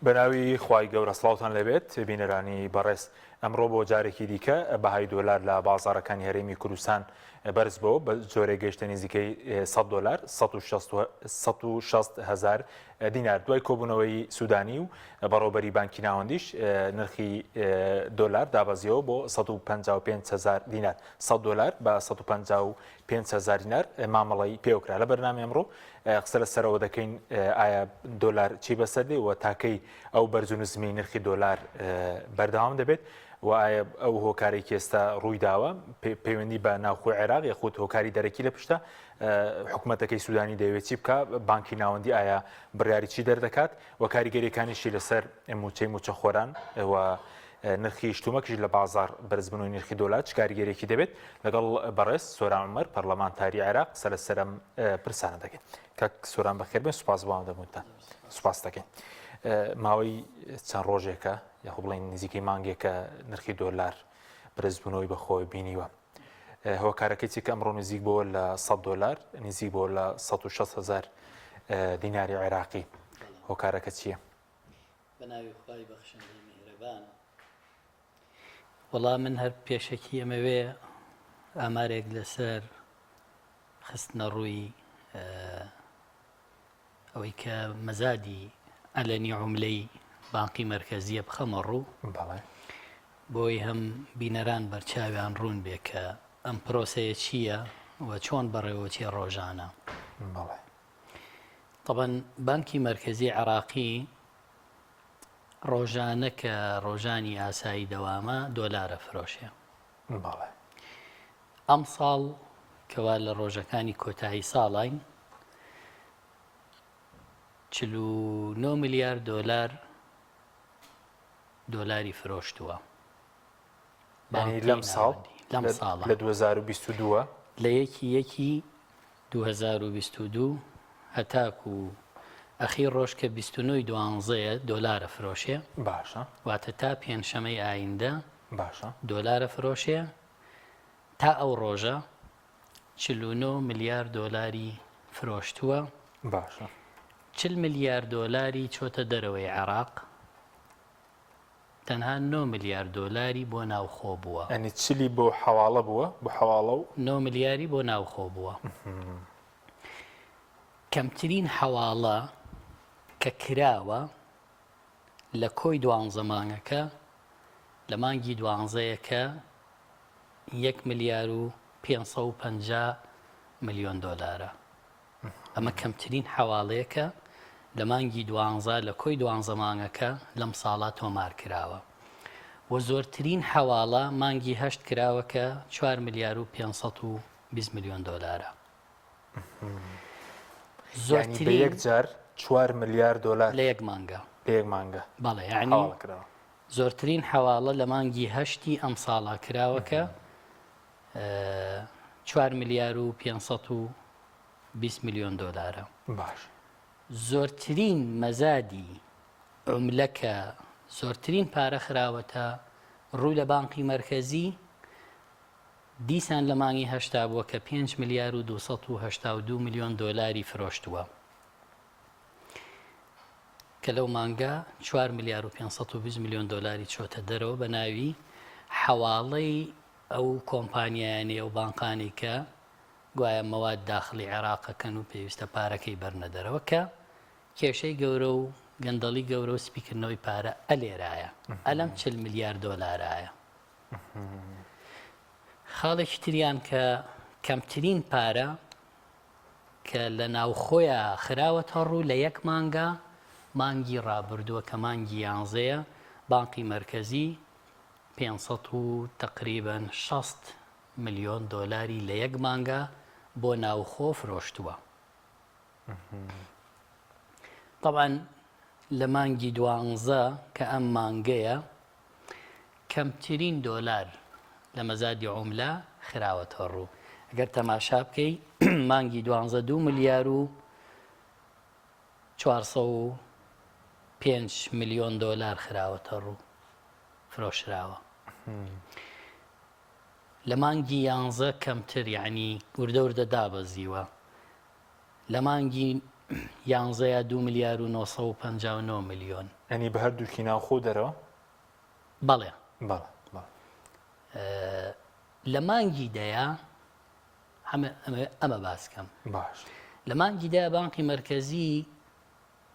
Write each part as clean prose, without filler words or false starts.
بەناوی خوای گەورە سڵاوتان لێبێت بینەرانی بەڕێز ئەمڕۆ بۆ جارێکی دیکە بەهای دۆلار لە بازاڕەکانی هەرێمی کوردستان بەرز بۆ بە جۆرێک گەیشتە نزیکەی 100 دۆلار 160 هزار دینار دوای کۆبوونەوەی سوودانی و بەڕێوبەری بانکی ناوەندیش نرخی دۆلار دابەزیەوە بۆ 155 هزار دینار 100 دۆلار بە 155 هزار دینار مامەڵەی پێوەکرا لە بەرنامەی ئەمڕۆ قسە لەسەرەوە دەکەین ئایا دۆلار چی بەسەر دێ و تاکەی ئەو بەرز و نزمی نرخی دۆلار بەردەوام دەبێت و ئایا ئەو هۆکارێک ئێستا ڕووی داوە پەیوەندی بە ناوخۆی عێراق یاخود هۆکاری دەرەکی لە پشتە حکوومەتەکەی سوودانی دەیەوێت چی بکە بانکی ناوەندی ئایا بڕیاری چی دەردەکات و کاریگەریەکانیشی لەسەر موچەی موچەخۆران و نرخی شتومەکیش لە بازاڕ بەرزبوونەوەی نرخی دۆلار چ کاریگەریەکی دەبێت؟ لەگەڵ بەڕێز سۆران عومەر پەرلەمانتاری عێراق قسە لەسەر ئەم پرسانە دەکەین. کاک سۆران بەخێر بێن سوپاس بۆ ئامادەبوونتان. سوپاس دەکەین. ماوەی چەند ڕۆژێکە یاخۆ بڵێن نزیکەی مانگێکە نرخی دۆلار بەرزبوونەوەی بەخۆی بینیوە. هۆکارەکەی چی کە ئەمڕۆ نزیک بۆ لە 100 دۆلار نزیک بۆ لە 160 هزار دیناری عێراقی هۆکارەکە چییە؟ بەناوی خوای بەخشندەی میهرەبان. وەڵا من هەر پێشەکی ئەمەوێ ئامارێک لەسەر خستنە ڕووی ئەوەی کە مەزادی عەلەنی عوملەی بانقی مەرکەزیە بخەمە ڕوو بۆی هەم بینەران بەرچاویان ڕوون بێ کە ئەم پرۆسەیە چییە و چۆن بەڕێوەچێ ڕۆژانە. بەڵێ. تەبەن بانکی مەرکەزی عێراقی ڕۆژانە کە ڕۆژانی ئاسایی دەوامە دۆلار ئەفرۆشێ. بەڵێ. ئەمساڵ کەوا لە ڕۆژەکانی کۆتایی ساڵاین 49 ملیار دۆلار دۆلاری فرۆشتووە. یانی لەم ساڵ لەم ساڵە لە 2022 لە یەکی یەکی 2022 هەتاکو ئەخیر ڕۆژ کە 29 ی دوانزەیە دۆلار ئەفرۆشێ باشە واتە تا پێنجشەمەی ئایندە باشە دۆلار ئەفرۆشێ تا ئەو ڕۆژە 49 ملیار دۆلاری فرۆشتووە باشە 40 ملیار دۆلاری چۆتە دەرەوەی عێراق تەنها نۆ ملیار دۆلاری بۆ ناوخۆ بووە. یانی چلی بۆ حەواڵە بووە؟ بۆ حەواڵە و. نۆ ملیاری بۆ ناوخۆ بووە. کەمترین حەواڵە کە کراوە لە کۆی دوانزە مانگەکە لە مانگی دوانزەیە کە یەک ملیار و 550 ملیۆن دۆلارە. ئەمە کەمترین حەواڵەیە کە لە مانگی دوانزە لە کۆی دوانزە مانگەکە لەم ساڵا تۆمار کراوە و زۆرترین حەواڵە مانگی هەشت کراوە کە چوار ملیار و 520 ملیۆن دۆلارە. یانی بە یەک جار چوار ملیار دۆلار لە یەک مانگە لە یەک مانگە بەڵێ یعنی حەواڵە کراوە. زۆرترین حەواڵە لە مانگی هەشتی ئەم ساڵا کراوە کە چوار ملیار و 520 ملیۆن دۆلارە. باش. زۆرترین مەزادی عوملە کە زۆرترین پارە خراوەتە ڕوو لە بانقی مەرکەزی دیسان لە مانگی هەشتا بووە کە 5 ملیار و 282 ملیۆن دۆلاری فرۆشتووە کە لەو مانگە 4 ملیار و 520 ملیۆن دۆلاری چۆتە دەرەوە بە ناوی حەواڵەی ئەو کۆمپانیایانەی ئەو بانقانەی کە گوایە مەواد داخڵی عێراق ئەکەن و پێویستە پارەکەی بەرنە دەرەوە کە کێشەی گەورە و گەندەڵی گەورە و سپیکردنەوەی پارە ئەلێرایە ئەلەم چل ملیار دۆلارایە. خاڵێکی تریان کە کەمترین پارە کە لە ناوخۆیا خراوەتە ڕوو لە یەک مانگا مانگی ڕابردووە کە مانگی یانزەیە بانقی مەرکەزی 500 و تقریبا 60 ملیۆن دۆلاری لە یەک مانگا بۆ ناوخۆ فرۆشتووە. تەبعەن لە مانگی دوانزە کە ئەم مانگەیە کەمترین دۆلار لە مەزادی عوملە خراوەتە ڕوو. ئەگەر تەماشا بکەی مانگی دوانزە دوو ملیار و 405 ملیۆن دۆلار خراوەتە ڕوو فرۆشراوە. لە مانگی یانزە کەمتر یەعنی وردە وردە دابەزیوە لە مانگی یانزەیە 2 ملیار و 959 ملیۆن. یانی بە هەردووکی ناوخۆ و دەرەوە؟ بەڵێ. بەڵێ بەڵێ. لە مانگی دەیە ئەمە باس کەم. باش. لە مانگی دە بانقی مەرکەزی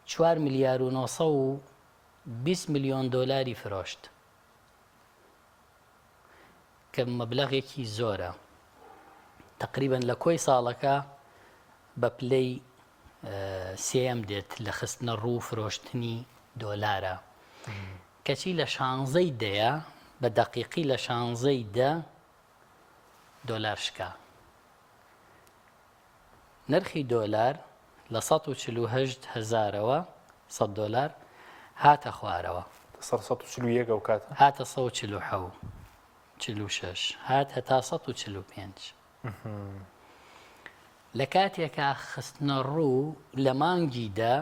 4 ملیار و 920 ملیۆن دۆلاری فرۆشت. کە مەبلەغێکی زۆرە تەقریبەن لە کۆی ساڵەکە بە پلەی سێیەم دێت لە خستنە ڕوو فرۆشتنی دۆلارە کەچی لە شانزەی دەیە بە دەقیقی لە شانزەی دە دۆلار شکا نرخی دۆلار لە 148 هەزارەوە 100 دۆلار هاتە خوارەوە. سەر 141 ئەو کاتە؟ هاتە 147 46 هات هەتا 145 لە کاتێکا خستنە ڕوو لە مانگی دە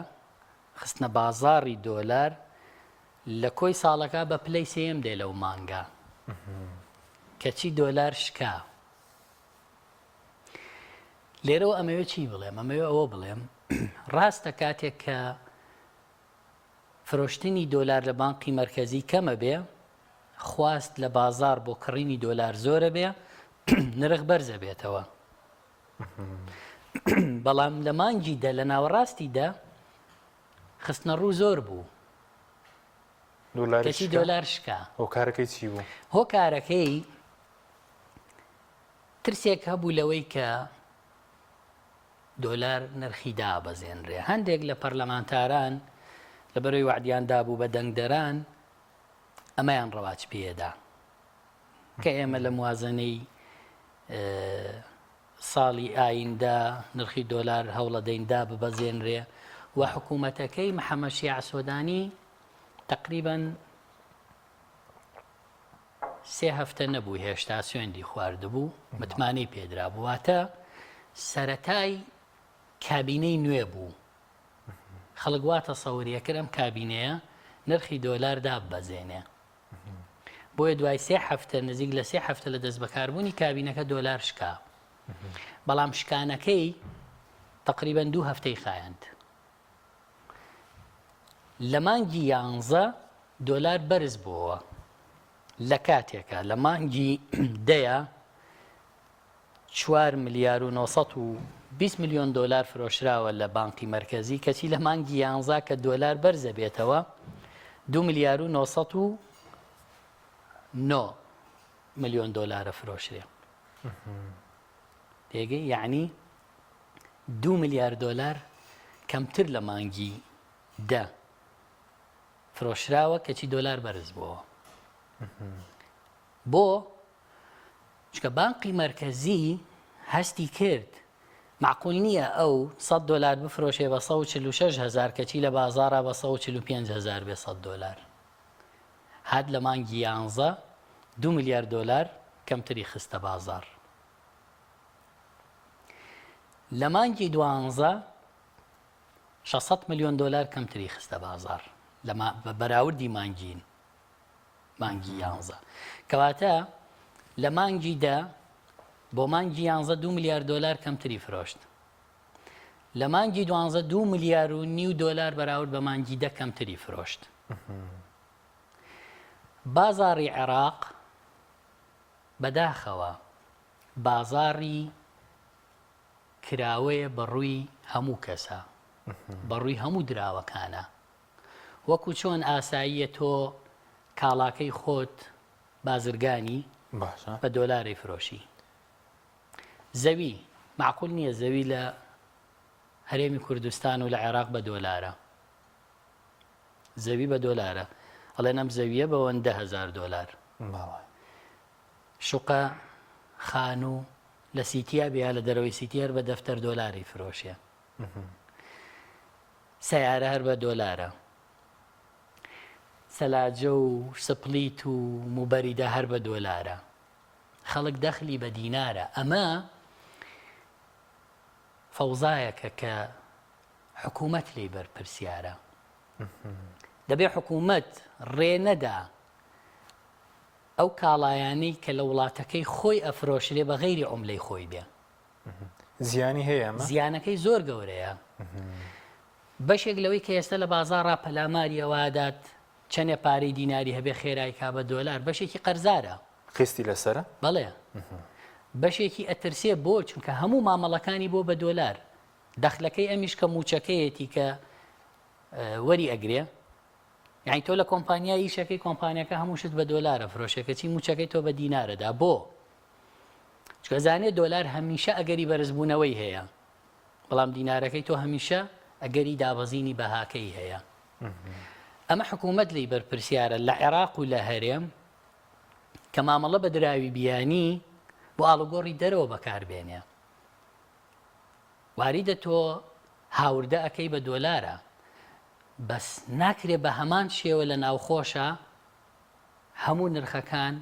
خستنە بازاڕی دۆلار لە کۆی ساڵەکە بە پلەی سێیەم دێ لەو مانگە کەچی دۆلار شکا. لێرەوە ئەمەوێ چی بڵێم؟ ئەمەوێ ئەوە بڵێم ڕاستە کاتێک کە فرۆشتنی دۆلار لە بانقی مەرکەزی کەمە بێ خواست لە بازار بۆ کڕینی دۆلار زۆرە بێ نرخ بەرزە بێتەوە بەڵام لە مانگی دە لە ناوەڕاستی دە خستنە ڕوو زۆر بوو کەچی دۆلار شکا هۆکارەکەی چی بوو؟ هۆکارەکەی ترسێک هەبوو لەوەی کە دۆلار نرخی دابەزێنرێ. هەندێک لە پەرلەمانتاران لەبەرەوەی وەعدیان دابوو بە دەنگدەران ئەمەیان ڕەواج پێدا کە ئێمە لە موازنەی ساڵی ئایندە نرخی دۆلار هەوڵەدەین داببەزێنرێ و حکوومەتەکەی محەممەد شیاع سۆدانی تقریبا سێ هەفتە نەبوو هێشتا سوێندی خواردبوو، متمانەی پێدرابوو، واتە سەرەتای کابینەی نوێ بوو. خەڵک وا تەسەوری ئەکرد ئەم کابینەیە نرخی دۆلار داببەزێنێ. بۆیە دوای سێ هەفتە نزیک لە سێ هەفتە لە دەستبەکاربوونی کابینەکە دۆلار شکا. بەڵام شکانەکەی تقریبا دوو هەفتەی خایاند. لە مانگی یانزە دۆلار بەرز بۆوە لە کاتێکا لە مانگی دەیە 4 ملیار و 920 میلیۆن دۆلار فرۆشراوە لە بانقی مەرکەزی کەچی لە مانگی یانزا کە دۆلار بەرزە بێتەوە 2 ملیار و 909 میلیۆن دۆلارە فرۆشرێ تێگەی یعنی دوو ملیار دۆلار کەمتر لە مانگی دە فرۆشراوە کەچی دۆلار بەرز بووەوە. بۆ؟ چونکە بانقی مەرکەزی هەستی کرد معقول نییە ئەو 100 دۆلار بفرۆشێ بە 146 هزار کەچی لە بازاڕا بە 145 هزار بێ 100 دۆلار هات لە مانگی یانزە دو ملیار دۆلار کەمتری خستە بازاڕ. لە مانگی دوانزە 600 ملیۆن دۆلار کەمتری خستە بازاڕ لە بە بەراوردی مانگین مانگی یانزە کەواتە لە مانگی دە بۆ مانگی یانزە دو ملیار دۆلار کەمتری فرۆشت لە مانگی دوانزە دو ملیار و نیو دۆلار بەراورد بە مانگی دە کەمتری فرۆشت بازاڕی عێراق بەداخەوە بازاڕی کراوەیە بەڕووی هەموو کەسە بەڕووی هەموو دراوەکانە وەکو چۆن ئاساییە تۆ کاڵاکەی خۆت بازرگانی باشە بە دۆلاری فرۆشی زەوی معقول نییە زەوی لە هەرێمی کوردستان و لە عێراق بە دۆلارە زەوی بە دۆلارە ئەڵێن ئەم زەویە بەوەندە هەزار دۆلار شوقە خانوو لە سیتیا بێ یا لە دەرەوەی سیتی هەر بە دەفتەر دۆلاری فرۆشێ سیارە هەر بە دۆلارە سەلاجە و سپلیت و موبەریدە هەر بە دۆلارە خەڵک دەخلی بە دینارە ئەمە فەوزایەکە کە حکوومەت لێی بەرپرسیارە دەبێ حکوومەت ڕێ نەدا ئەو کاڵایانەی کە لە وڵاتەکەی خۆی ئەفرۆشرێ بە غەیری عوملەی خۆی بێ. زیانی هەیە ئەمە؟ زیانەکەی زۆر گەورەیە. بەشێک لەوەی کە ئێستا لە بازاڕا پەلاماری ئەوە ئەدات چەنێ پارەی دیناری هەبێ خێرای کا بە دۆلار بەشێکی قەرزارە. قیستی لەسەرە؟ بەڵێ. بەشێکی ئەترسێ بۆ؟ چونکە هەموو مامەڵەکانی بۆ بە دۆلار. دەخلەکەی ئەمیش کە مووچەکەیەتی کە وەری ئەگرێ یعنی تۆ لە کۆمپانیا ئیشەکەی کۆمپانیەکە هەموو شت بە دۆلارە فرۆشێ کەچی مووچەکەی تۆ بە دینارەدا بۆ؟ چونکە زانێ دۆلار هەمیشە ئەگەری بەرزبوونەوەی هەیە بەڵام دینارەکەی تۆ هەمیشە ئەگەری دابەزینی بەهاکەی هەیە. ئەمە حکوومەت لێی بەرپرسیارە لە عێراق و لە هەرێم کە مامەڵە بە دراوی بیانی بۆ ئاڵوگۆڕی دەرەوە بەکاربێنێ. واریدە تۆ هاوردە ئەکەی بە دۆلارە بەس ناکرێ بە هەمان شێوە لە ناوخۆشە هەموو نرخەکان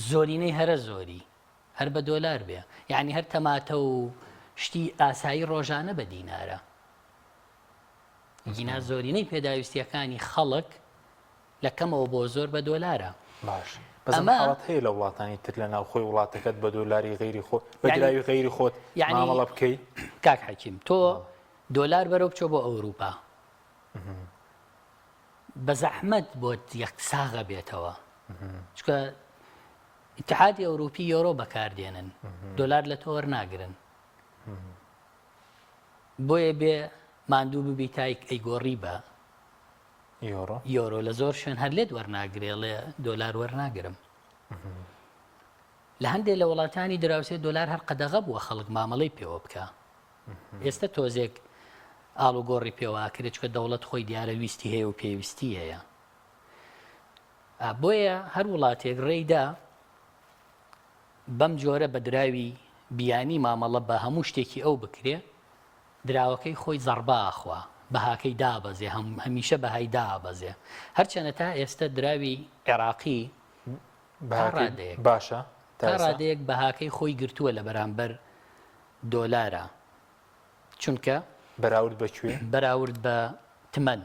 زۆرینەی هەرە زۆری هەر بە دۆلار بێ یعنی هەر تەماتە و شتی ئاسایی ڕۆژانە بە دینارە گینا زۆرینەی پێداویستیەکانی خەڵک لە کەمەوە بۆ زۆر بە دۆلارە. باش بەس ئەم حاڵەت هەیە لە وڵاتانی تر لە ناوخۆی وڵاتەکەت بە دۆلاری غەیری خۆ بە دراوی غەیری خۆت مامەڵە بکەی؟ کاک حەکیم تۆ دۆلار بەرەو بچۆ بۆ ئەوروپا بە زەحمەت بۆت یەک ساغە بێتەوە چکە ئیتحادی ئەوروپی یۆرۆ بەکاردێنن دۆلار لە تۆ وەرناگرن بۆیە بێ ماندوو ببی تایک ئەیگۆڕی بە یۆرۆ یۆرۆ لە زۆر شوێن هەر لێت وەرناگرێ ڵێ دۆلار وەرناگرم لە هەندێک لە وڵاتانی دراوسێ دۆلار هەر قەدەغە بووە خەڵک مامەڵەی پێوە بکە ئێستا تۆزێک ئاڵوگۆڕی پێوە ئاکرێت چکە دەوڵەت خۆی دیارە ویستی هەیە و پێویستی هەیە بۆیە هەر وڵاتێک ڕێیدا بەم جۆرە بە دراوی بیانی مامەڵە بە هەموو شتێکی ئەو بکرێ، دراوەکەی خۆی زەڕبە ئەخوا، بەهاکەی دابەزێ، هەمیشە بەهای دابەزێ. هەرچەنە تا ئێستە دراوی عێراقی تا ڕادەیەک باشە تا ڕادەیەک بەهاکەی خۆی گرتووە لە بەرامبەر دۆلارا، چونکە بەراورد بە کوێ؟ بەراورد بە تمەن،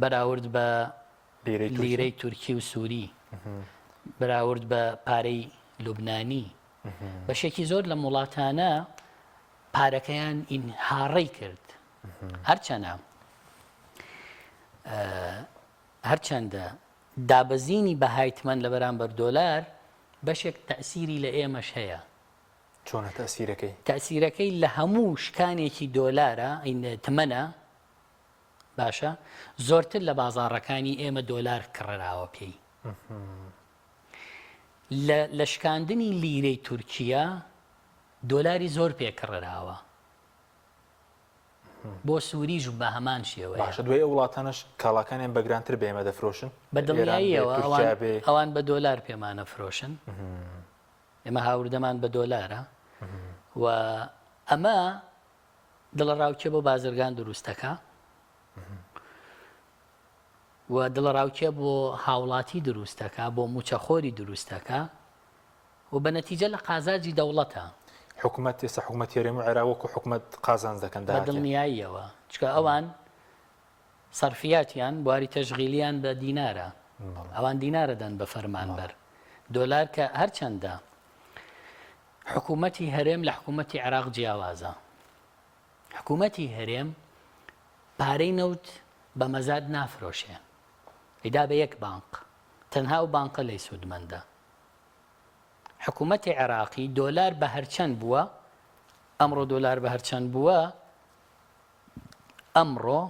بەراورد بە لیرەی تورکی و سووری بەراورد بە پارەی لوبنانی بەشێکی زۆر لەم وڵاتانە پارەکەیان ئینهاڕەی کرد هەرچەنە هەرچەندە دابەزینی بەهای تمەن لە بەرامبەر دۆلار بەشێک تەسیری لە ئێمەش هەیە چۆنە تەسیرەکەی؟ تەسیرەکەی لە هەموو شکانێکی دۆلارە تمەنە باشە زۆرتر لە بازاڕەکانی ئێمە دۆلار کڕراوە پێی لە شکاندنی لیرەی تورکیا دۆلاری زۆر پێ کڕراوە بۆ سووریش بە هەمان شێوە باشە دوای ئەو وڵاتانش کاڵاکانیان بەگرانتر بە ئێمە دەفرۆشن بە دڵنیاییەوە ئەوان بە دۆلار پێمانە فرۆشن ئێمە هاوردەمان بە دۆلارە و ئەمە دڵەڕاوکێ بۆ بازرگان دروست دەکا و دڵەڕاوکێ بۆ هاوڵاتی دروست دەکا بۆ موچەخۆری دروست دەکا و بە نەتیجە لە قازاجی دەوڵەتە. حکومەت ئێستا حکومەتی هەرێم و عێراق وەکو حکومەت قازانج دەکەن بە دڵنیاییەوە چونکە ئەوان سەرفیاتیان بواری تەشغیلیان بە دینارە ئەوان دینارە دەن بە فەرمانبەر دۆلار کە هەرچەندە حکوومەتی هەرێم لە حکوومەتی عێراق جیاوازە. حکوومەتی هەرێم پارەی نەوت بە مەزاد نافرۆشێ. ئەیدا بە یەک بانق. تەنها ئەو بانقە لێی سوودمەندە. حکوومەتی عێراقی دۆلار بە هەرچەند بووە، ئەمڕۆ دۆلار بە هەرچەند بووە، ئەمڕۆ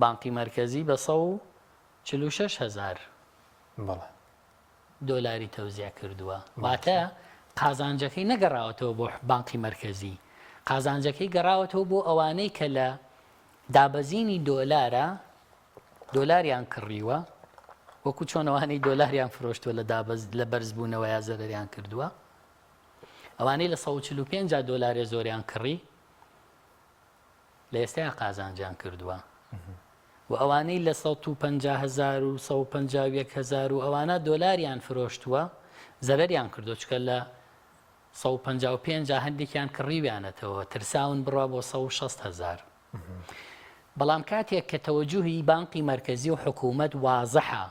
بانقی مەرکەزی بە 146 هەزار. بەڵێ. دۆلاری تەوزیع کردووە، واتە قازانجەکەی نەگەڕاوەتەوە بۆ بانقی مەرکەزی، قازانجەکەی گەڕاوەتەوە بۆ ئەوانەی کە لە دابەزینی دۆلارە دۆلاریان کڕیوە، وەکو چۆن ئەوانەی دۆلاریان فرۆشتووە لە دابەز لە بەرزبوونەوەیا زەرەریان کردووە، ئەوانەی لە 145 دۆلارێ زۆریان کڕی لە ئێستایا قازانجیان کردووە و ئەوانەی لە 150 هەزار و 151 هەزار و ئەوانە دۆلاریان فرۆشتووە زەرەریان کردووە چکە لە 155 هەندێکیان کڕیویانەتەوە ترساون بڕوا بۆ 160 هەزار بەڵام کاتێک کە تەوەجوهی بانقی مەرکەزی و حکوومەت وازحە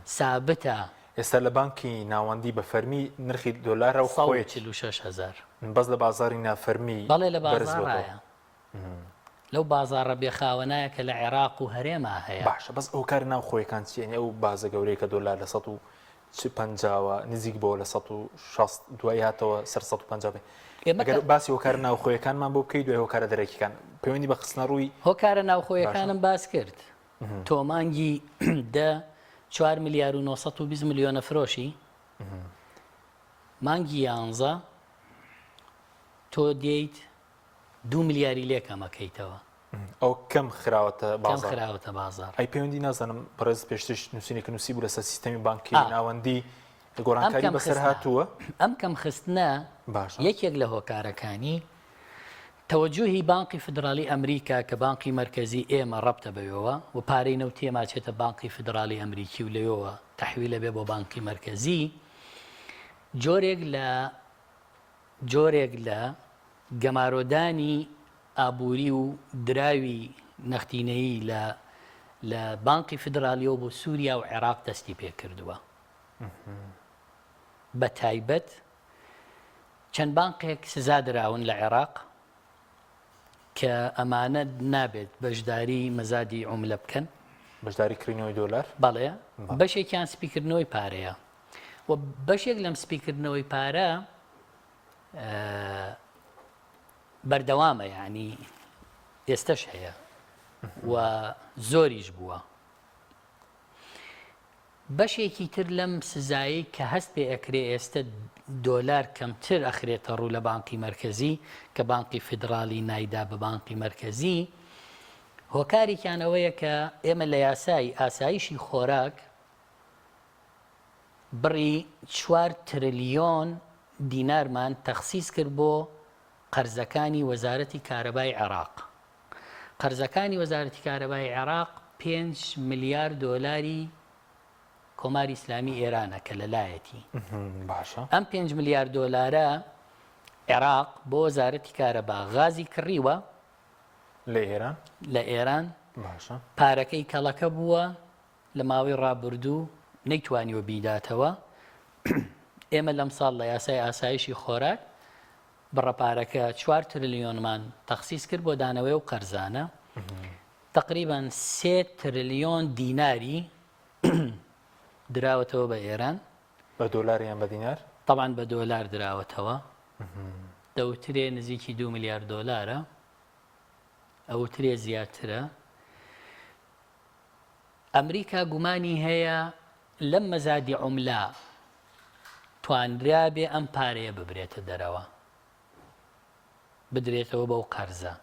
سابتە ئێستا لە بانکی ناوەندی بە فەرمی نرخی دۆلار و خۆی 146 هەزار بەس لە بازاری نافەرمی بەڵێ لە بازاڕایە. لەو بازاڕە بێخاوەنایە کە لە عێراق و هەرێما هەیە. باشە بەس هۆکارە ناوخۆیەکان چیە؟ یانی ئەو بازە گەورەیە کە دۆلار لە 150ەوە نزیک بۆ لە 160 دوایی هاتەوە سەر 155 ئێمە ئەگەر باسی هۆکارە ناوخۆیەکانمان بۆ بکەیت دوای هۆکارە دەرەکیەکان پەیوەندی بە خستنە ڕووی هۆکارە باشە ناوخۆیەکانم باس کرد تۆ مانگی دە چوار ملیار و 920 ملیۆنە فرۆشی مانگی یانزە تۆ دێیت دوو ملیاری لێ کەم ئەکەیتەوە. ئەوە کەم خراوەتە کەم بازاڕ. خراوەتە بازاڕ. ئەی پەیوەندی نازانم بەڕێز پێشتریش نووسینێکت نووسی بوو لەسەر سیستەمی بانکی ئا. ناوەندی ئەم گۆڕانکاری کەم بەسەر خستنە هاتووە؟ ئەم کەم خستنە باشە. یەکێک لە هۆکارەکانی تەوەجوهی بانقی فیدراڵی ئەمریکا کە بانقی مەرکەزی ئێمە ڕەبتە بەوێوە و پارەی نەوتی ئێمە ئەچێتە بانقی فیدراڵی ئەمریکی و لەوێوە تەحویل ئەبێ بۆ بانقی مەرکەزی جۆرێک لە جۆرێک لە گەمارۆدانی ئابووری و دراوی نەختینەیی لە لە بانقی فیدرالیەوە بۆ سووریا و عێراق دەستی پێکردووە. بە تایبەت چەند بانقێک سزا دراون لە عێراق کە ئەمانە نابێت بەشداری مەزادی عوملە بکەن. بەشداری کڕینەوەی دۆلار؟ بەڵێ، بەشێکیان سپیکردنەوەی پارەیە و بەشێک لەم سپیکردنەوەی پارە بەردەوامە یعنی ئێستەش هەیە و زۆریش بووە. بەشێکی تر لەم سزایەی کە هەست پێ ئەکرێ ئێستە دۆلار کەمتر ئەخرێتە ڕوو لە بانقی مەرکەزی کە بانقی فیدڕاڵی نایدا بە بانقی مەرکەزی هۆکارێکیان ئەوەیە کە ئێمە لە یاسای ئاسایشی خۆراک بڕی چوار ترلیۆن دینارمان تەخسیس کرد بۆ قەرزەکانی وەزارەتی کارەبای عێراق. قەرزەکانی وەزارەتی کارەبای عێراق پێنج ملیار دۆلاری کۆماری ئیسلامی ئێرانە کە لەلایەتی. باشە. ئەم پێنج ملیار دۆلارە عێراق بۆ وەزارەتی کارەبا غازی کڕیوە. لە ئێران؟ لە ئێران. باشە. پارەکەی کەڵەکە بووە لە ماوەی ڕابردوو نەیتوانیوە بیداتەوە. ئێمە لەمساڵ لە یاسای ئاسایشی خۆراک بڕە پارەکە چوار ترلیۆنمان تەخسیس کرد بۆ دانەوەی ئەو قەرزانە. تەقریبەن سێ ترلیۆن دیناری دراوەتەوە بە ئێران. بە دۆلار یان بە دینار؟ تەبعەن بە دۆلار دراوەتەوە. دەوترێ نزیکی دوو ملیار دۆلارە. ئەوترێ زیاترە. ئەمریکا گومانی هەیە لەم مەزادی عوملە توانرابێ ئەم پارەیە ببرێتە دەرەوە بدرێتەوە بەو قەرزە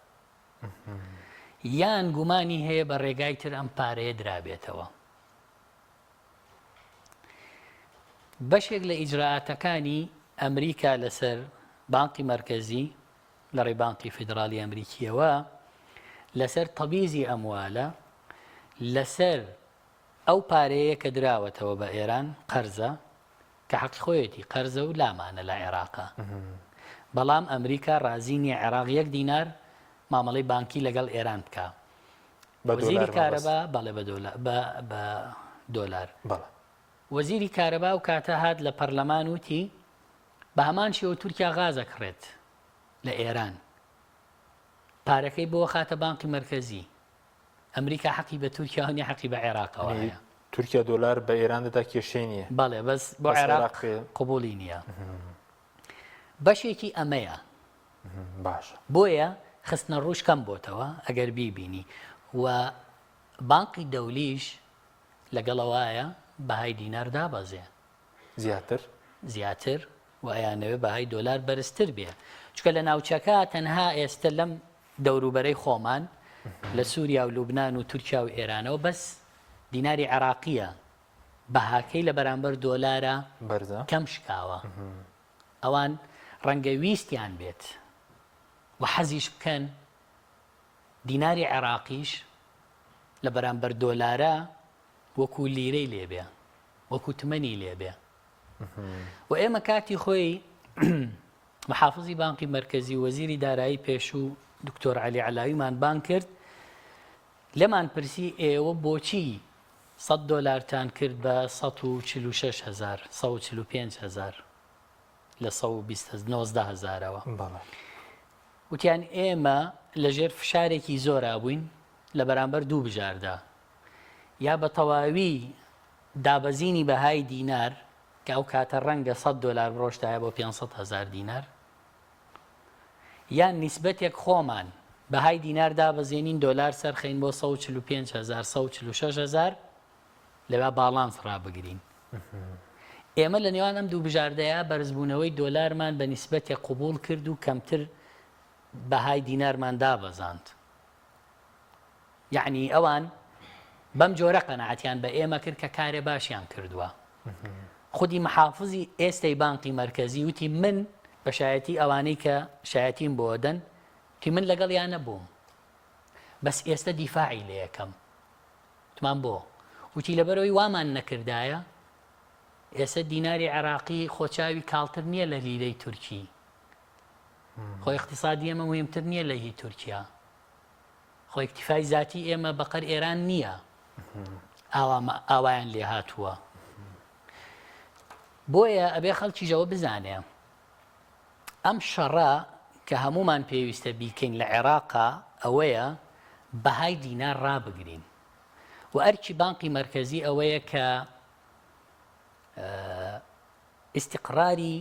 یان گومانی هەیە بە ڕێگای تر ئەم پارەیە درابێتەوە. بەشێک لە ئیجرائاتەکانی ئەمریکا لەسەر بانقی مەرکەزی لە ڕێی بانقی فیدراڵی ئەمریکییەوە لەسەر تەبیزی ئەموالە، لەسەر ئەو پارەیە کە دراوەتەوە بە ئێران قەرزە کە حەقی خۆیەتی قەرزە و لامانە لە عێراقا بەڵام ئەمریکا ڕازی نییە عێراق یەک دینار مامەڵەی بانکی لەگەڵ ئێران بکا بە وەزیری دۆلار مەبەست. کارەبا بەڵێ بە دۆلار بە بە دۆلار بەڵێ. وەزیری کارەبا ئەو کاتە هات لە پەرلەمان وتی بە هەمان شێوە تورکیا غاز ئەکڕێت لە ئێران پارەکەی بۆ خاتە بانقی مەرکەزی ئەمریکا حەقی بە تورکیاوە نیە حەقی بە عێراقەوە هەیە. تورکیا دۆلار بە ئێران دەدا کێشەی نیە. بەڵێ بەس بۆ عێراق قبوڵی نیە. بەشێکی ئەمەیە. باشە. بۆیە خستنە ڕووش کەم بۆتەوە ئەگەر بیبینی و بانقی دەولیش لەگەڵەوایە بەهای دینار دابەزێ. زیاتر؟ زیاتر و ئەیانەوێ بەهای دۆلار بەرزتر بێ چونکە لە ناوچەکە تەنها ئێستە لەم دەوروبەرەی خۆمان لە سووریا و لوبناان و تورکیا و ئێرانەوە بەس دیناری عێراقیە بەهاکەی لە بەرامبەر دۆلارە بەرزە کەم شکاوە ئەوان ڕەنگە ویستیان بێت و حەزیش بکەن دیناری عێراقیش لە بەرامبەر دۆلارە وەکو لیرەی لێبێ وەکو تمەنی لێبێ و ئێمە کاتی خۆی محافزی بانقی مەرکەزی و وەزیری دارایی پێشوو دکتۆر عەلی عەلاویمان بانگ کرد لێمان پرسی ئێوە بۆچی 100 دۆلارتان کرد بە 146 هزار 145 هزار لە 119 هزارەوە بەڵێ. وتیان ئێمە لەژێر فشارێکی زۆرا بووین لە بەرامبەر دوو بژاردە، یا بە تەواوی دابەزینی بەهای دینار کە ئەو کاتە ڕەنگە 100 دۆلار بڕۆشتایە بۆ 500 هەزار دینار، یان نیسبەتێک خۆمان بەهای دینار دابەزێنین دۆلار سەرخەین بۆ 145 هەزار 146 هەزار لەوێ باڵانس ڕابگرین. ئێمە لە نێوان ئەم دوو بژاردەیە بەرزبوونەوەی دۆلارمان بە نیسبەتێک قبوڵ کرد و کەمتر بەهای دینارمان دابەزاند. یەعنی ئەوان بەم جۆرە قەناعەتیان بە ئێمە کرد کە کارێ باشیان کردووە. خودی محافزی ئێستەی بانقی مەرکەزی وتی من بە شایەتی ئەوانەی کە شایەتیم بۆ دەن وتی من لەگەڵیان نەبووم بەس ئێستە دیفاعی لێ ئەکەم. وتمان بۆ؟ وتی لەبەرئەوەی وامان نەکردایە ئێستا دیناری عێراقی خۆ چاوی کاڵتر نییە لە لیرەی تورکی خۆ اقتصادی ئێمە مهمتر نییە لە هی تورکیا خۆ اکتفای زاتی ئێمە بەقەر ئێران نییە ئاوایان لێ هاتووە بۆیە ئەبێ خەڵکیشەوە بزانێ ئەم شەڕە کە هەموومان پێویستە بیکەین لە عێراقا ئەوەیە بەهای دینار ڕابگرین و ئەرکی بانقی مەرکەزی ئەوەیە کە ئیستیقراری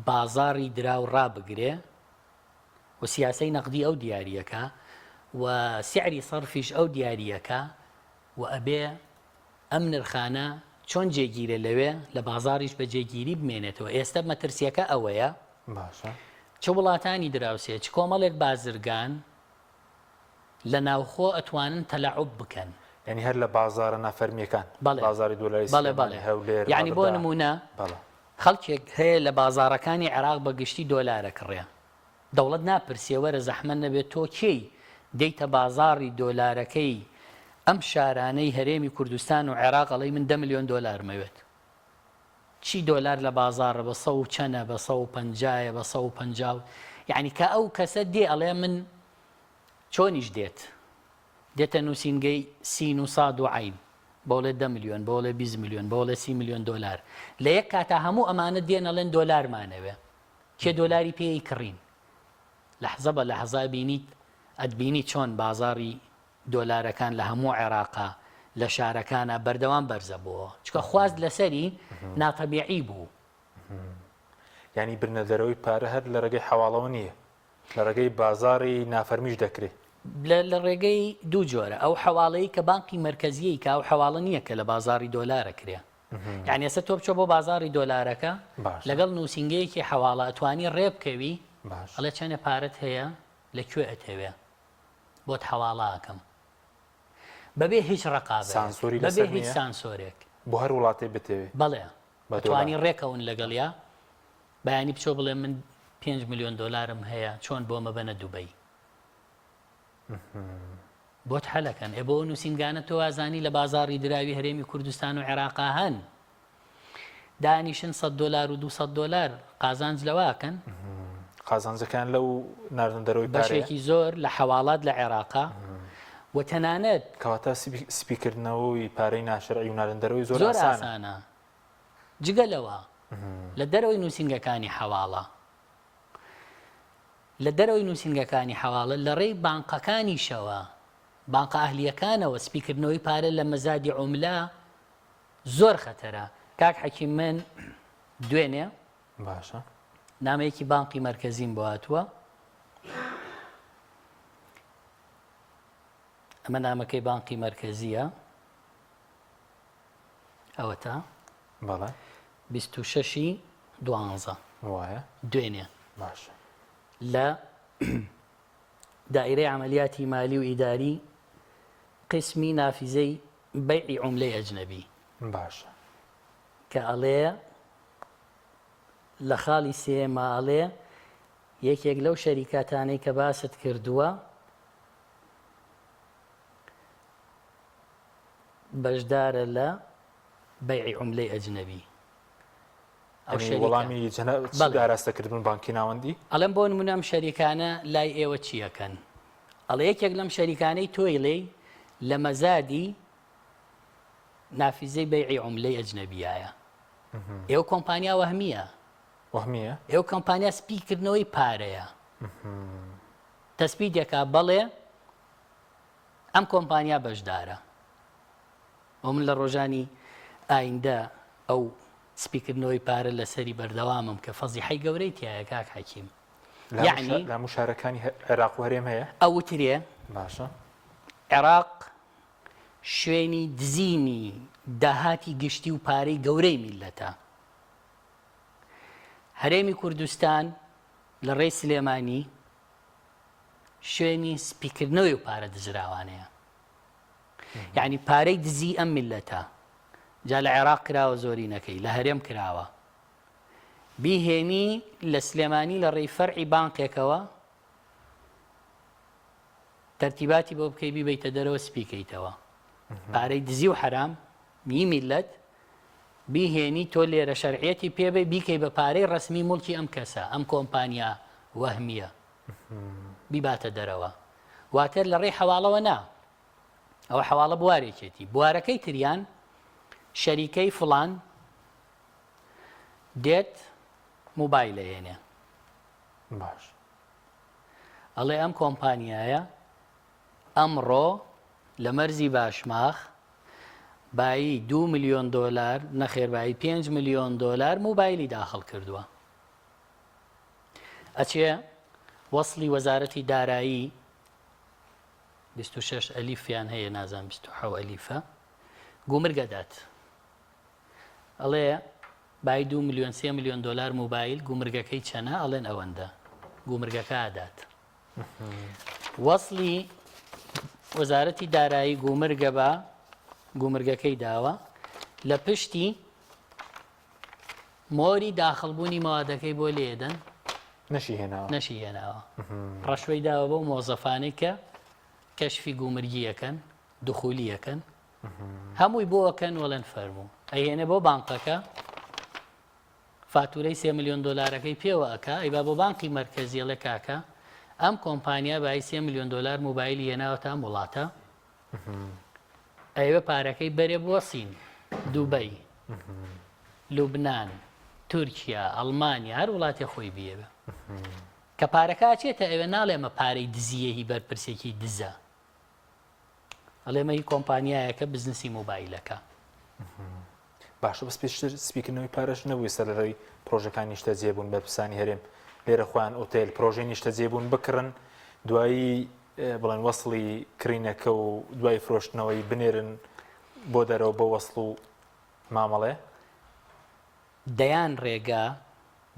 بازاڕی دراو ڕابگرێ و سیاسەی نەقدی ئەو دیاریەکە و سعری سەرفیش ئەو دیاریەکە و ئەبێ ئەم نرخانە چۆن جێگیرە لەوێ لە بازاڕیش بە جێگیری بمێنێتەوە ئێستە مەترسیەکە ئەوەیە باشە چ وڵاتانی دراوسێ چ کۆمەڵێک بازرگان لە ناوخۆ ئەتوانن تەلەعوب بکەن. یانی هەر لە بازاڕە نافەرمیەکان بەڵێ بازاڕی دۆلاری بەڵێ سلێمانی بەڵێ هەولێر یانی بۆ بەغدا نمونە بەڵێ. خەڵکێک هەیە لە بازاڕەکانی عێراق بە گشتی دۆلار ئەکڕێ دەوڵەت ناپرسێ وەرە زەحمەت نەبێت تۆ کێی دێیتە بازاڕی دۆلارەکەی ئەم شارانەی هەرێمی کوردستان و عێراق ئەڵێی من دە ملیۆن دۆلارم ئەوێت چی دۆلار لە بازاڕە بە سەو چەنە بە سەو پەنجایە بە سەو پەنجا و یعنی کە ئەو کەسە دێ ئەڵێ من چۆنیش دێت دێتە نووسینگەی سین و ساد و عەین بۆڵێ دە ملیۆن بۆڵێ 20 ملیۆن بۆڵێ سی ملیۆن دۆلار لە یەک کاتا هەموو ئەمانە دێن ئەڵێن دۆلارمانەوێ کێ دۆلاری پێ ئەیکڕین؟ لەحزە بە لەحزە ئەبینیت ئەتبینی چۆن بازاڕی دۆلارەکان لە هەموو عێراقا لە شارەکانا بەردەوام بەرزە بۆوە چونکە خواست لەسەری ناتەبیعی بوو. یانی بردنە دەرەوەی پارە هەر لە ڕێگەی حەواڵەوە نییە لە ڕێگەی بازاڕی نافەرمیش دەکرێ. لە ڕێگەی دوو جۆرە ئەو حەواڵەی کە بانقی مەرکەزیی کە ئەو حەواڵە نییە کە لە بازاڕی دۆلارە کرێ یعنی ئێستا تۆ بچۆ بۆ بازاڕی دۆلارەکە لەگەڵ نووسینگەیەکی حەواڵە ئەتوانی ڕێ بکەوی ئەڵێ چەنێ پارەت هەیە لە کوێ ئەتەوێ بۆت حەواڵە ئەکەم بەبێ هیچ ڕقابەیەک سانسۆری بەبێ لەسەر هیچ نییە سانسۆرێک بۆ هەر وڵاتێ بتەوێ بەڵێ بە ئەتوانی دۆلار ڕێکەون لەگەڵیا بەیانی بچۆ بڵێ من 5 ملیۆن دۆلارم هەیە چۆن بۆ مەبەنە دوبەی بۆت حەلەکەن ئێ بۆ ئەو نوسینگانە تۆ وازانی لە بازاڕی دراوی هەرێمی کوردستان و عێراقا هەن دانیشن 100 دۆلار و 200 دۆلار قازانج لەوە ئەکەن؟ قازانجەکان لەو ناردن دەرەوەی پارەیە؟ بەشێکی زۆر لە حەواڵات لە عێراقا و تەنانەت کەواتە سپیکردنەوەی پارەی ناشەرعی و ناردن دەرەوەی زۆر زۆر ئاسانە. ئاسانە جگە لەوە لە دەرەوەی نووسینگەکانی حەواڵە لە دەرەوەی نووسینگەکانی حەواڵە لە ڕێی بانقەکانیشەوە، بانقە ئەهلییەکانەوە سپیکردنەوەی پارە لە مەزادی عوملە زۆر خەتەرە. کاک حەکیم من دوێنێ باشە. نامەیەکی بانقی مەرکەزیم بۆ هاتووە. ئەمە نامەکەی بانقی مەرکەزییە. ئەوەتا. بەڵێ. 26 ی دوانزە. وایە. دوێنێ. باشە. لە دائیرەی عەمەلیاتی مالی و ئیداری قیسمی نافیزەی بەیعی عوملەی ئەجنەبی. باشە. کە ئەڵێ لە خاڵی سێیەما ئەڵێ یەکێک لەو شەریکاتانەی کە باست کردووە بەشدارە لە بەیعی عوملەی ئەجنەبی. ئەو یانی شەریکە وەڵامی جەنا چ بەڵێ. ئاراستە کردبوون بانکی ناوەندی؟ ئەڵێم بۆ نمونە ئەم شەریکانە لای ئێوە چی ئەکەن؟ ئەڵێ یەکێک لەم شەریکانەی تۆی ڵێی لە مەزادی نافیزەی بەیعی عوملەی ئەجنەبیایە. ئێوە کۆمپانیا وەهمیە. وەهمیە؟ ئێوە کۆمپانیا سپی کردنەوەی پارەیە. تەسبیتەکە بەڵێ ئەم کۆمپانیا بەشدارە و من لە ڕۆژانی ئایندە ئەو سپیکردنەوەی پارە لەسەری بەردەوامم کە فەزیحەی گەورەی تایە کاک حەکیم. یەعنی لە هەموو شارەکانی عێراق و هەرێم هەیە؟ ئەوترێ باشە. عێراق شوێنی دزینی داهاتی گشتی و پارەی گەورەی میللەتە. هەرێمی کوردستان لە ڕێی سلێمانی شوێنی سپیکردنەوەی و پارە دزراوانەیە. یعنی پارەی دزی ئەم میللەتە جا لە عێراق کراوە زۆرینەکەی لە هەرێم کراوە بیهێنی لە سلێمانی لە ڕێی فەرعی بانقێکەوە تەرتیباتی بۆ بکەی بیبەیتە دەرەوە سپی کەیتەوە پارەی دزی و حەرام ی میلەت بیهێنی تۆ لێرە شەرعیەتی پێبەی بیکەی بە پارەی ڕەسمی موڵکی ئەم کەسە ئەم کۆمپانیا وەهمیە بیباتە دەرەوە واتە لە ڕێی حەواڵەوە نا ئەوە حەواڵە بوارێکێتی بوارەکەی تریان شەریکەی فڵان دێت موبایل ئەهێنێ. باش. ئەڵێ ئەم کۆمپانیایە ئەمڕۆ لە مەرزی باشماخ بایی دوو ملیۆن دۆلار نەخێر بایی پێنج ملیۆن دۆلار موبایلی داخڵ کردووە. ئەچێ وەسڵی وەزارەتی دارایی 26 ئەلیفیان هەیە نازان 26 ئەلیفە گومرگ ئەدات. ئەڵێ بای دوو ملیۆن سێ ملیۆن دۆلار موبایل گومرگەکەی چەنە ئەڵێن ئەوەندە گومرگەکە ئەدات وەصلی وەزارەتی دارایی گومرگە بە گومرگەکەی داوە لە پشتی مۆری داخڵبوونی مەوادەکەی بۆ لێدەن نەشی هێناوە نەشی هێناوە ڕەشوەی داوە بەو مۆزەفانەی کە کەشفی گومرگیەکەن دخولیەکەن هەمووی بۆ ئەکەن وەڵێن فەرموو ئەیهێنێ بۆ بانقەکە فاتورەی سێ ملیۆن دۆلارەکەی پێوە ئەکا ئەیبا بۆ بانقی مەرکەزی ئەڵێ کاکە ئەم کۆمپانیا بای سێ ملیۆن دۆلار موبایلی هێناوەتە ئەم وڵاتە ئەیەوێ پارەکەی بەرێ بۆ سین دوبەی لوبناان تورکیا ئەڵمانیا هەر وڵاتێ خۆی بیەوێ کە پارەکە ئەچێتە ئەوێ ناڵێ ئەمە پارەی دزیە هی بەرپرسێکی دزە ئەڵێ مە هی کۆمپانیایەکە بزنسی مۆبایلەکە. باشە بەس پێشتر سپیکردنەوەی پارەش نەبوو سەر لەڕێی پرۆژەکانی نیشتەجێبوون بەرپرسانی هەرێم لێرە خۆیان ئۆتێل پرۆژەی نیشتەجێبوون بکڕن دوایی بڵێن وەسڵی کڕینەکە و دوای فرۆشتنەوەی بنێرن بۆ دەرەوە بۆ وەسڵ و مامەڵێ دەیان ڕێگا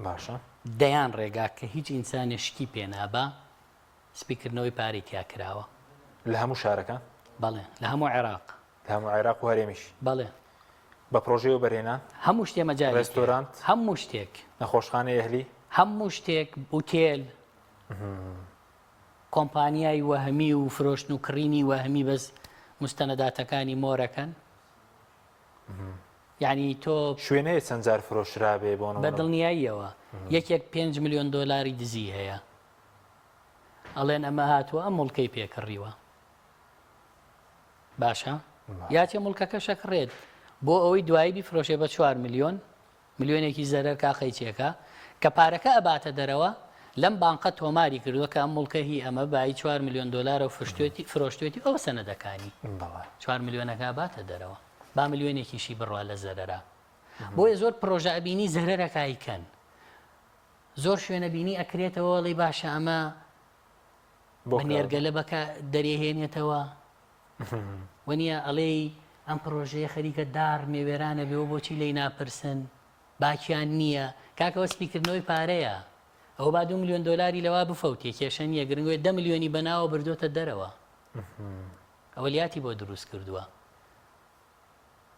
باشە دەیان ڕێگا کە هیچ ئینسانێ شکی پێ نابا سپیکردنەوەی پارەی تیا کراوە. لە هەموو شارەکان؟ بەڵێ لە هەموو عێراق. لە هەموو عێراق و هەرێمیش؟ بەڵێ. بە پرۆژەی وەبەرهێنان؟ هەموو شتێ مەجالی تیایە. ڕێستۆرانت؟ هەموو شتێک. نەخۆشخانەی ئەهلی؟ هەموو شتێک، ئوتێل، کۆمپانیای وەهمی و فرۆشتن و کڕینی وەهمی بەس موستەنەداتەکانی مۆرەکەن. یعنی تۆ شوێن هەیە چەند جار فرۆشرابێ بۆ نموونە؟ بە دڵنیاییەوە یەکێک پێنج ملیۆن دۆلاری دزی هەیە. ئەڵێن ئەمە هاتووە ئەم موڵکەی پێ کڕیوە باشە یاچێ موڵکەکەش ئەکڕێت بۆ ئەوەی دوایی بیفرۆشێ بە چوار ملیۆن ملیۆنێکی زەرەر کا قەیچێکە کە پارەکە ئەباتە دەرەوە لەم بانقە تۆماری کردووە کە ئەم موڵکە هی ئەمە بایی چوار ملیۆن دۆلارە و فرشتوێتی فرۆشتوێتی ئەوە سەنەدەکانی چوار ملیۆنەکە باتە دەرەوە با ملیۆنێکیشی بڕوا لە زەرەرا بۆیە زۆر پرۆژە ئەبینی زەرەرەکای کەن زۆر شوێنە بینی ئەکرێتەوە ئەڵێی باشە ئەمە بە نێرگەلە بەکە دەرێهێنێتەوە وەنیە ئەڵێی ئەم پرۆژەیە خەریکە دار مێوێرانە بێەوە بۆچی لی ناپرسن باکیان نییە کاکەوە سپیکردنەوەی پارەیە ئەوە با دو میلیۆن دۆلاری لەوا بفەوتێ کێشە نییە گرنگوێ دە میلیۆنی بەناوە بردۆتە دەرەوە ئەوەلیاتی بۆ دروست کردووە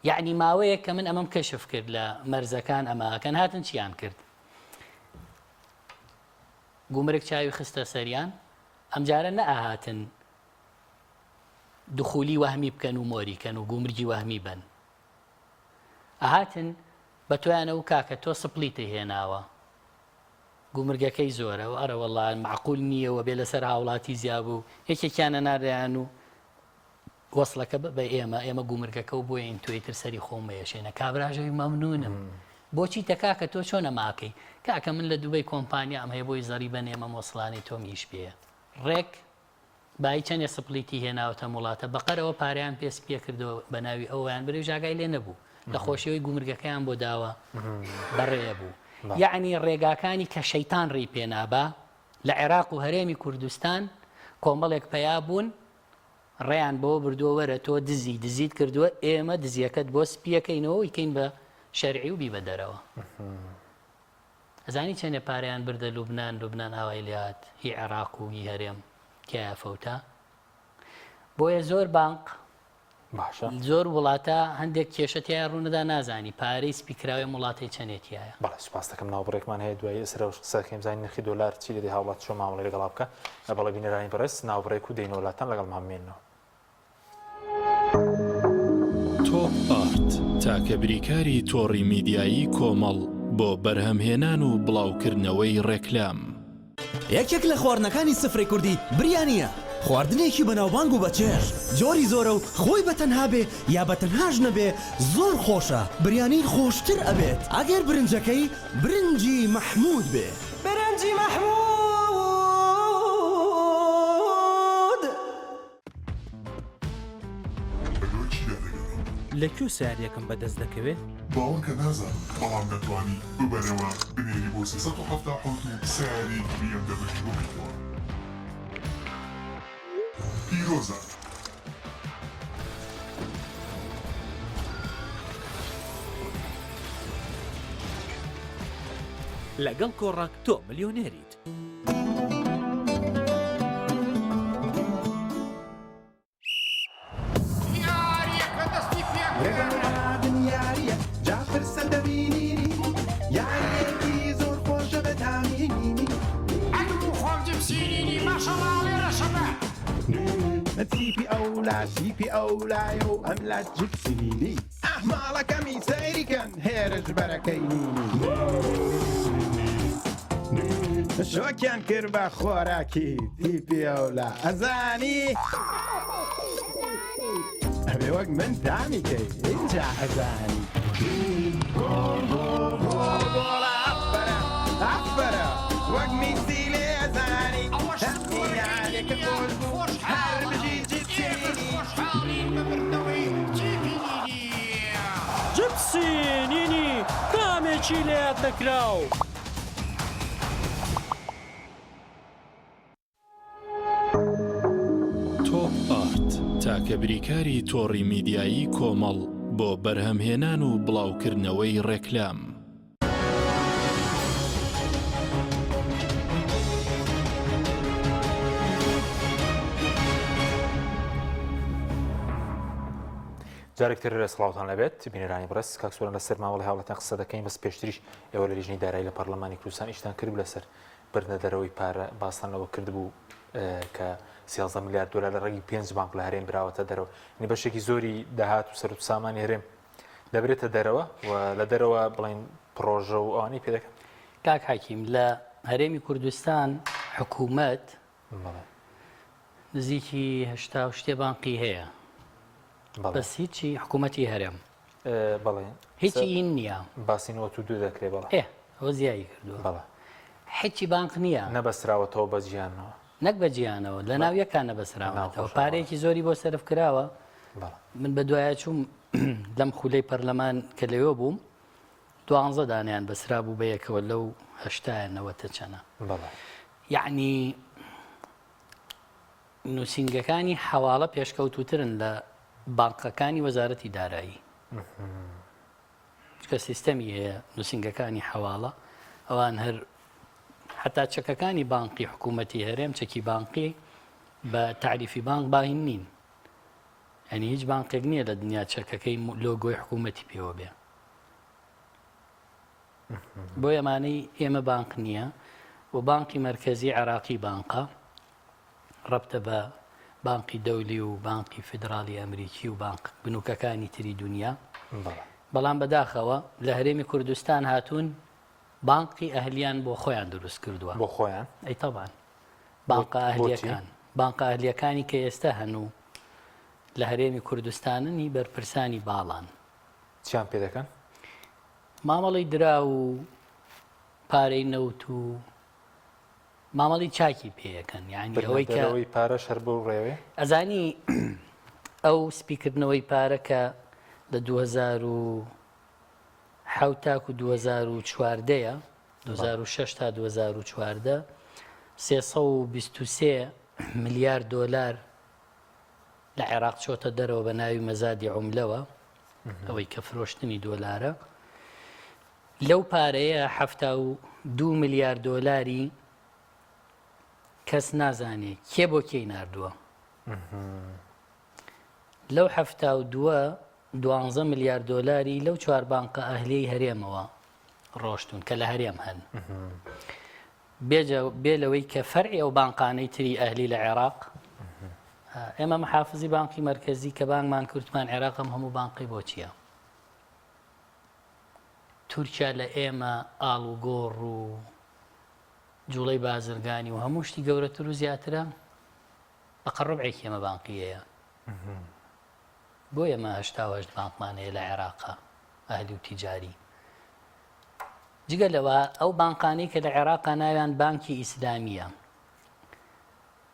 یەعنی ماوەیەک کە من ئەمەم کەشف کرد لە مەرزەکان ئەمە ئەکەن هاتن چیان کرد گومرگ چاوی خستە سەریان ئەمجارە نەئەهاتن دخولی وەهمی بکەن و مۆری کەن و گومرگی وەهمی بن ئەهاتن بە تۆیانە و کاکە تۆ سپلیتە هێناوە گومرگەکەی زۆرە و ئەرە وەڵا معقول نییە و بێ لەسەر هاوڵاتی زیابوو یەکێکیانە ناردیان و وەسڵەکە بە بە ئێمە ئێمە گومرگەکە و بۆیین تۆ ئیتر سەری خۆم مەیەشێنە کابراش ئەوی مەمنونم بۆچیتە کاکە تۆ چۆن ئەمە ئەکەی کاکە من لە دوبەی کۆمپانیام هەیە بۆی زەریبە نێمەم وەسڵانەی تۆم ئیش پێیە. ڕێک بایی چەندێ سپڵیتی هێناوەتە ئەم وڵاتە بەقەرەوە پارەیان پێ سپیە کردەوە بە ناوی ئەویان برێ ژاگای لێ نەبوو لە خۆشیەوەی گومرگەکەیان بۆ داوە بەڕێیە بوو یەعنی ڕێگاکانی کە شەیتان ڕێی پێ نابا لە عێراق و هەرێمی کوردستان کۆمەڵێک پەیا بوون ڕێیان بەوە بردووە وەرە تۆ دزی دزیت کردووە ئێمە دزیەکەت بۆ سپیەکەینەوە ئیکەین بە شەرعی و بیبە دەرەوە. ئەزانی چەنێ پارەیان بردە لوبنان لوبنان ئاوای لێهات هی عێراق و هی هەرێم تیایا فەوتا بۆیە زۆر بانق باشە زۆر وڵاتە هەندێک کێشە تیایا ڕوونەدا نازانی پارەی سپیکراوی ئەم وڵاتەی چەنێ تیایە. بەڵێ سوپاست دەکەم ناوبڕێکمان هەیە دوایی لەسەر ئەوەش قسە دەکەین بزانین نرخی دۆلار چی لێدێ هاوڵاتی چۆن مامەڵەی لەگەڵا بکا بەڵێ بینەرانی بەڕێز ناوبڕێک و دێینەوە لاتان لەگەڵمان بمێننەوە. تۆپ ئارت، تاکە بریکاری تۆڕی میدیایی کۆمەڵ بۆ بەرهەمهێنان و بڵاوکردنەوەی ڕێکلام. یەکێک لە خواردنەکانی سفرەی کوردی بریانییە، خواردنێکی بەناوبانگ و بەچێژ، جۆری زۆرە و خۆی بە تەنها بێ یا بە تەنهاش نەبێ زۆر خۆشە، بریانی خۆشتر ئەبێت ئەگەر برنجەکەی برنجی مەحموود بێ. برنجی مەحموود. بەدوای چیدا دەگەڕێی؟ لە کوێ سەیارەیەکم بەدەست دەکەوێ؟ باوەڕکە نازانم بەڵام دەتوانی ببەرەوە بنێری بۆ 377 و سەیارەیەکی بی ئێم دەبلیو بکڕیتەوە. پیرۆزە. لەگەڵ کۆڕەک تۆ ملیۆنێریت. شۆکیان کرد بە خۆراکی تیپی ئەولا ئەزانی ئەبێ وەک من تامی کەی ئینجا ئەزانی گۆڵ گۆڵ گۆڵ گۆڵە ئەفەرە ئەفەرە وەک میسی لێ ئەزانی یاریەکە خۆش بوو هەر بژی جیپسی جپسی نینی تامێکی لەیاد نەکراو. تۆپ ئارت، تاکە بریکاری تۆڕی میدیایی کۆمەڵ بۆ بەرهەمهێنان و بڵاوکردنەوەی ڕێکلام. جارێک تر سڵاوتان لەبێت بینەرانی بەڕێز کاک سۆران لەسەر مامەڵەی هاوڵاتیان قسە دەکەین بەس پێشتریش ئێوە لە لیژنەی دارایی لە پەرلەمانی کوردستان ئیشتان کرد لەسەر بردنە دەرەوەی پارە باستان لەوە کردبوو کە 13 میلیارد دلار لە ڕێگی پێنج بانک لە هەرێم براوەتە دەرەوە یعنی بەشێکی زۆری داهات و سەروت سامانی هەرێم دەبرێتە دەرەوە و لە دەرەوە بڵین پرۆژە و ئەوانەی پێ دەکەن. کاک حەکیم لە هەرێمی کوردستان حکوومەت نزیکی هەشتا و شتێ بانقی هەیە بەس هیچی حکوومەتی هەرێم بەڵێ هیچی ئین نییە باسی 92 دەکرێ بەڵێ ئێ ئەوە زیایی کردووە بەڵێ هیچی بانق نییە نەبەستراوەتەوە بە جیهانەوە نەک بە جیهانەوە لە ناو یەکان نەبەستراوەتەوە پارەیەکی زۆری بۆ سەرف کراوە من بە دوایە چووم لەم خولەی پەرلەمان کە لەوێ بووم دوانزە دانیان بەسرا بوو بە یەکەوە لەو هەشتایە نەوەتە چەنە یەعنی نووسینگەکانی حەواڵە پێشکەوتووترن لە بانقەکانی وەزارەتی دارایی. چونکە سیستەمی هەیە نووسینگەکانی حەواڵە ئەوان هەر حتا چەکەکانی بانقی حکوومەتی هەرێم چەکی بانقی بە تعریفی بانق باین نین ئەنی هیچ بانقێک نییە لە دنیا چەکەکەی لۆگۆی حکوومەتی پێوە بێ بۆیە ئەمانەی ئێمە بانق نییە و بانقی مەرکەزی عێراقی بانقە ڕەبتە بە بانقی دەولی و بانقی فیدراڵی ئەمریکی و بانق بنوکەکانی تری دنیا بەڵام بەداخەوە لە هەرێمی کوردستان هاتوون بانقی ئەهلیان بۆ خۆیان دروست کردووە بۆ خۆیان ئەی تەبان بانقە ئەهلیەکان بانقە ئەهلیەکانی کە ئێستا هەن و لە هەرێمی کوردستاننی بەرپرسانی باڵان چیان پێ دەکەن؟ مامەڵەی دراو و پارەی نەوت و. مامەڵی چاکی پێیەکەن یعنی ئەوەی کە بردنەدەرەوەی پارەش هەر بەو ڕێوێ؟ ئەزانی ئەو سپیکردنەوەی پارە کە لە 2007 تاکو 2014 یە 2006 تا 2014 323 ملیار دۆلار لە عێراق چۆتە دەرەوە بە ناوی مەزادی عوملەوە ئەوەی کە فرۆشتنی دۆلارە لەو پارەیە 72 ملیار دۆلاری کەس نازانێ کێ بۆ کێی ناردووە لەو حەفتا و دووە دوانزە ملیار دۆلاری لەو چوار بانقە ئەهلیەی هەرێمەوە ڕۆشتون کە لە هەرێم هەن بێ لەوەی کە فەرعی ئەو بانقانەی تری ئەهلی لە عێراق ئێمە محافزی بانقی مەرکەزی کە بانگمان کردمان عێراقم هەموو بانقی بۆ چییە؟ تورکیا لە ئێمە ئاڵوگۆڕ و جوڵەی بازرگانی و هەموو شتی گەورەتر و زیاترە بە قە ڕوبعێکی ئێمە بانقی هەیە بۆ ئێمە 88 بانقمان هەیە لە عێراقا ئەهلی و تیجاری جگە لەوە ئەو بانقانەی کە لە عێراقا ناویان بانکی ئیسلامیە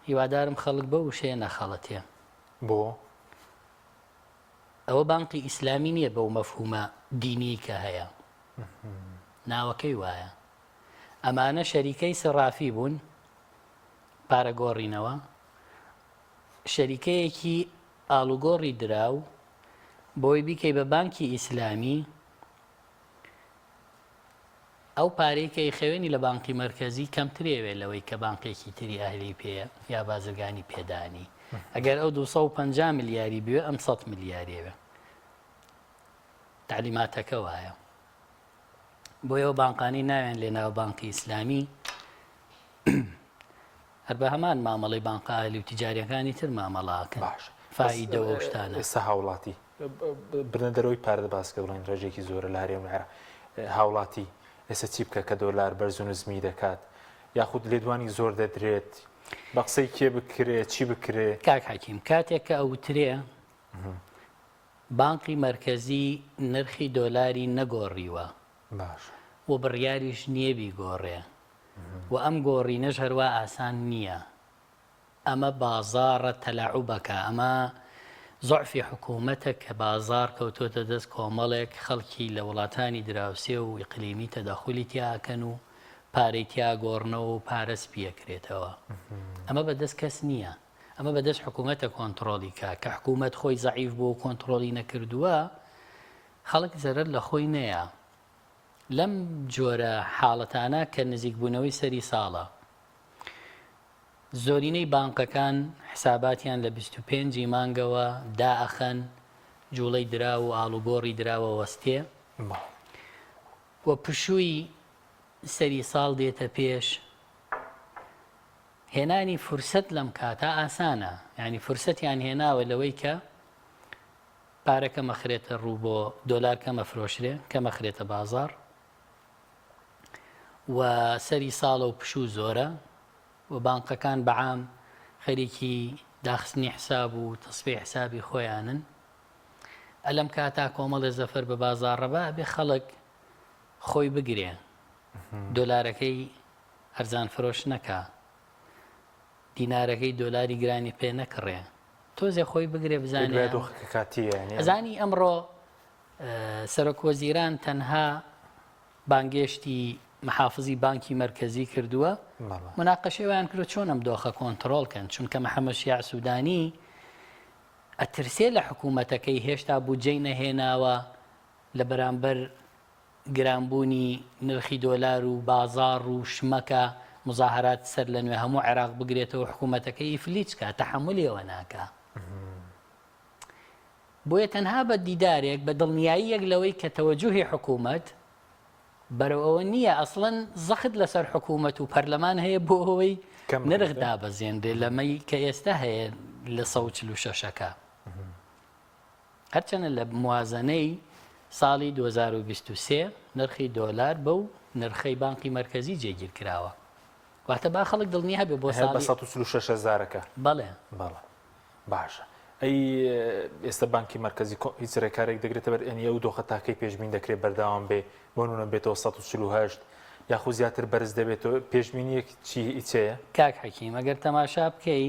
هیوادارم خەڵک بە وشەیە نەخەڵەتێ بۆ ئەوە بانقی ئیسلامی نییە بەو مەفهومە دینیی کە هەیە ناوەکەی وایە ئەمانە شەریکەی سەڕافی بوون پارە گۆڕینەوە شەریکەیەکی ئاڵوگۆڕی دراو بۆی بیکەی بە بانکی ئیسلامی ئەو پارەی کە ئیخەوێنی لە بانقی مەرکەزی کەمترێوێ لەوەی کە بانقێکی تری ئەهلی پێ یا بازرگانی پێدانی ئەگەر ئەو 250 ملیاری بوێ ئەم 100 ملیارێوێ تعلیماتەکە وایە بۆیە ئەو بانقانەی ناویان لێناوە بانقی ئیسلامی هەر بە هەمان مامەڵەی بانقە ئالی و تیجاریەکانی تر مامەڵاکەن باش فائیدەوە و شتانە. ئێستا هاوڵاتی بردنە دەرەوەی پارە باس کە بڵێن ڕێژێکی زۆرە لە هەرێم عێراق هاوڵاتی ئێستا چی بکە کە دۆلار بەرز و نزمی دەکات یاخود لێدوانی زۆر دەدرێت بە قسەی کێ بکرێ چی بکرێ؟ کاک حەکیم کاتێک کە ئەوترێ بانقی مەرکەزی نرخی دۆلاری نەگۆڕیوە باشە. و بڕیاریش نییە بیگۆڕێ و ئەم گۆڕینەش هەروا ئاسان نییە. ئەمە بازاڕە تەلەعوبەکە، ئەمە زوعفی حکوومەتە کە بازاڕ کەوتۆتە دەست کۆمەڵێک خەڵکی لە وڵاتانی دراوسێ و ئیقلیمی تەدەخولی تیا ئەکەن و پارەی تیا گۆڕنەوە و پارە سپیەکرێتەوە. ئەمە بە دەست کەس نییە. ئەمە بە دەست حکوومەتە کۆنتڕۆڵی کا، کە حکوومەت خۆی زەعیف بووە و کۆنتڕۆڵی نەکردووە، خەڵک زەرەر لە خۆی نەیا. لەم جۆرە حاڵەتانە کە نزیکبوونەوەی سەری ساڵە، زۆرینەی بانقەکان حساباتیان لە 25 ی مانگەوە دائەخەن، جوڵەی دراو و ئاڵوگۆڕی دراو ئەوەستێ و پشووی سەری ساڵ دێتە پێش. هێنانی فرسەت لەم کاتە ئاسانە، یانی فرسەتیان هێناوە لەوەی کە پارە کەمە خرێتە ڕوو بۆ دۆلار کەمە فرۆشرێ کەمە خرێتە بازاڕ و سەری ساڵە و پشوو زۆرە و بانقەکان بەعام خەریکی داخستنی حساب و تەسفیەی حسابی خۆیانن ئەلەم کاتا کۆمەڵێ زەفەر بە بازاڕەبا ئەبێ خەڵک خۆی بگرێ دۆلارەکەی ئەرزان فرۆش نەکا دینارەکەی دۆلاری گرانی پێ نەکڕێ تۆزێ خۆی بگرێ بزانێ دۆخەکە کاتیە یانی ئەزانی ئەمڕۆ سەرۆک وەزیران تەنها بانگێشتی محافزی بانکی مەرکەزی کردووە مناقەشەی وایان کردووە چۆن ئەم دۆخە کۆنتڕۆڵ کەن چونکە محەممەد شیاع سوودانی ئەترسێ لە حکوومەتەکەی هێشتا بودجەی نەهێناوە لە بەرامبەر گرانبوونی نرخی دۆلار و بازاڕ و شمەکە موزاهەرات سەر لە نوێ هەموو عێراق بگرێتەوە حکوومەتەکەی ئیفلیج کا تەحەمولی ئەوە ناکا بۆیە تەنها بە دیدارێک بە دڵنیاییەک لەوەی کە تەوەجوهی حکوومەت بەرەو ئەوە نییە ئەسڵەن زەخت لەسەر حکوومەت و پەرلەمان هەیە بۆ ئەوەی نرخ دابەزێنرێ لەمەی کە ئێستا هەیە لە 146ەکە. هەرچەنە لە موازەنەی ساڵی 2023 نرخی دۆلار بەو نرخەی بانقی مەرکەزی جێگیر کراوە. واتە با خەڵک دڵنیا بێ بۆ هەر بە ساڵی 146 هەزارەکە. بەڵێ. بەڵێ باشە ئەی ئێستا بانکی مەرکەزی کۆ هیچ رێکارێک دەگرێتە بەر یانی ئەو دۆخە تاکەی پێشبین دەکرێت بەردەوام بێ بۆ نمونە بێتەوە 148. یاخود زیاتر بەرز دەبێتەوە پێشبینیەک چی چێیە؟ کاک حەکیم ئەگەر تەماشا بکەی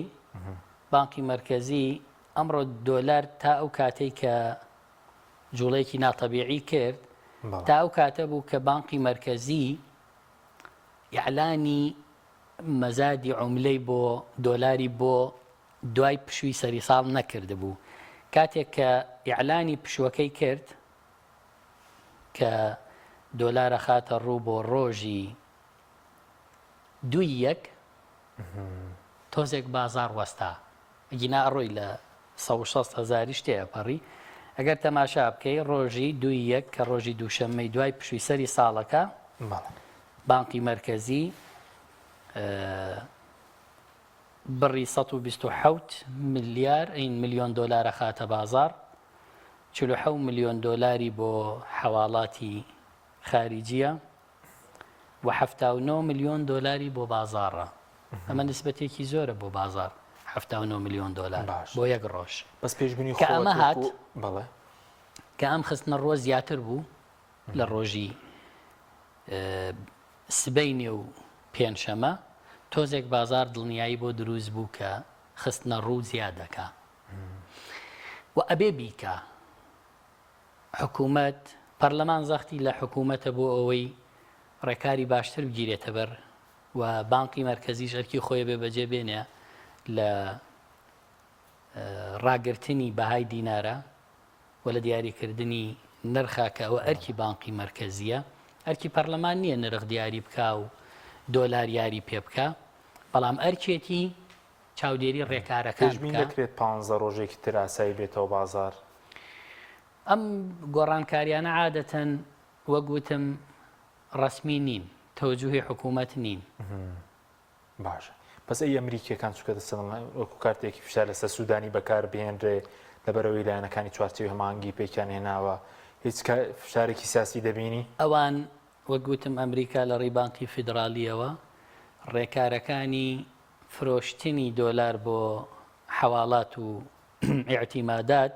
بانقی مەرکەزی ئەمڕۆ دۆلار تا ئەو کاتەی کە جوڵەیەکی ناتەبیعی کرد تا ئەو کاتە بوو کە بانقی مەرکەزی ئیعلانی مەزادی عوملەی بۆ دۆلاری بۆ دوای پشووی سەری ساڵ نەکردبوو کاتێک کە ئیعلانی پشووەکەی کرد کە دۆلارە خاتە ڕوو بۆ ڕۆژی دووی یەک تۆزێک بازاڕ وەستا ئەگینا ئەڕۆی لە 160 هەزاریش تێ ئەپەڕی ئەگەر تەماشا بکەی ڕۆژی دووی یەک کە ڕۆژی دووشەممەی دوای پشووی سەری ساڵەکە بانقی مەرکەزی بڕی 127 ملیار این ملیۆن دۆلار ئەخاتە بازاڕ 47 ملیۆن دۆلاری بۆ حەواڵاتی خاریجیە و 79 ملیۆن دۆلاری بۆ بازاڕە ئەمە نسبەتێکی زۆرە بۆ بازاڕ 79 ملیۆن دۆلار بۆ یەک ڕۆژ بەس پێشبینی کە ئەمە هات بەڵێ کە ئەم خستنە ڕۆ زیاتر بوو لە ڕۆژی سبەینێ و پێنجشەمە تۆزێک بازار دڵنیایی بۆ دروست بوو کە خستنە ڕوو زیاد دەکا و ئەبێ بیکا حکوومەت پەرلەمان زەختی لە حکوومەتە بۆ ئەوەی ڕێکاری باشتر بگیرێتە بەر و بانقی مەرکەزیش ئەرکی خۆی بێ بەجێ بێنێ لە ڕاگرتنی بەهای دینارە و لە دیاریکردنی نرخا کە ئەوە ئەرکی بانقی مەرکەزییە، ئەرکی پەرلەمان نییە نرخ دیاری بکا و دۆلار یاری پێ بکا، بەڵام ئەرکێتی چاودێری ڕێکارەکان پێشبین بکا. دەکرێت پانزە ڕۆژێکی تر ئاسایی بێتەوە بازاڕ؟ ئەم گۆڕانکاریانە عادەتەن وەک وتم ڕەسمی نین، تەوجوهی حکوومەت نین. باشە بەس ئەی ئەمریکیەکان چونکە دەستەڵ وەکو کارتێکی فشار لەسەر سوودانی بەکار بهێنرێ لەبەرەوەی لایەنەکانی چوارچێوی هەماهەنگی پێکیان هێناوە هیچ فشارێکی سیاسی دەبینی؟ ئەوان وەک وتم ئەمریکا لە ڕێی بانقی فیدراڵیەوە ڕێکارەکانی فرۆشتنی دۆلار بۆ حەواڵات و ئیعتیمادات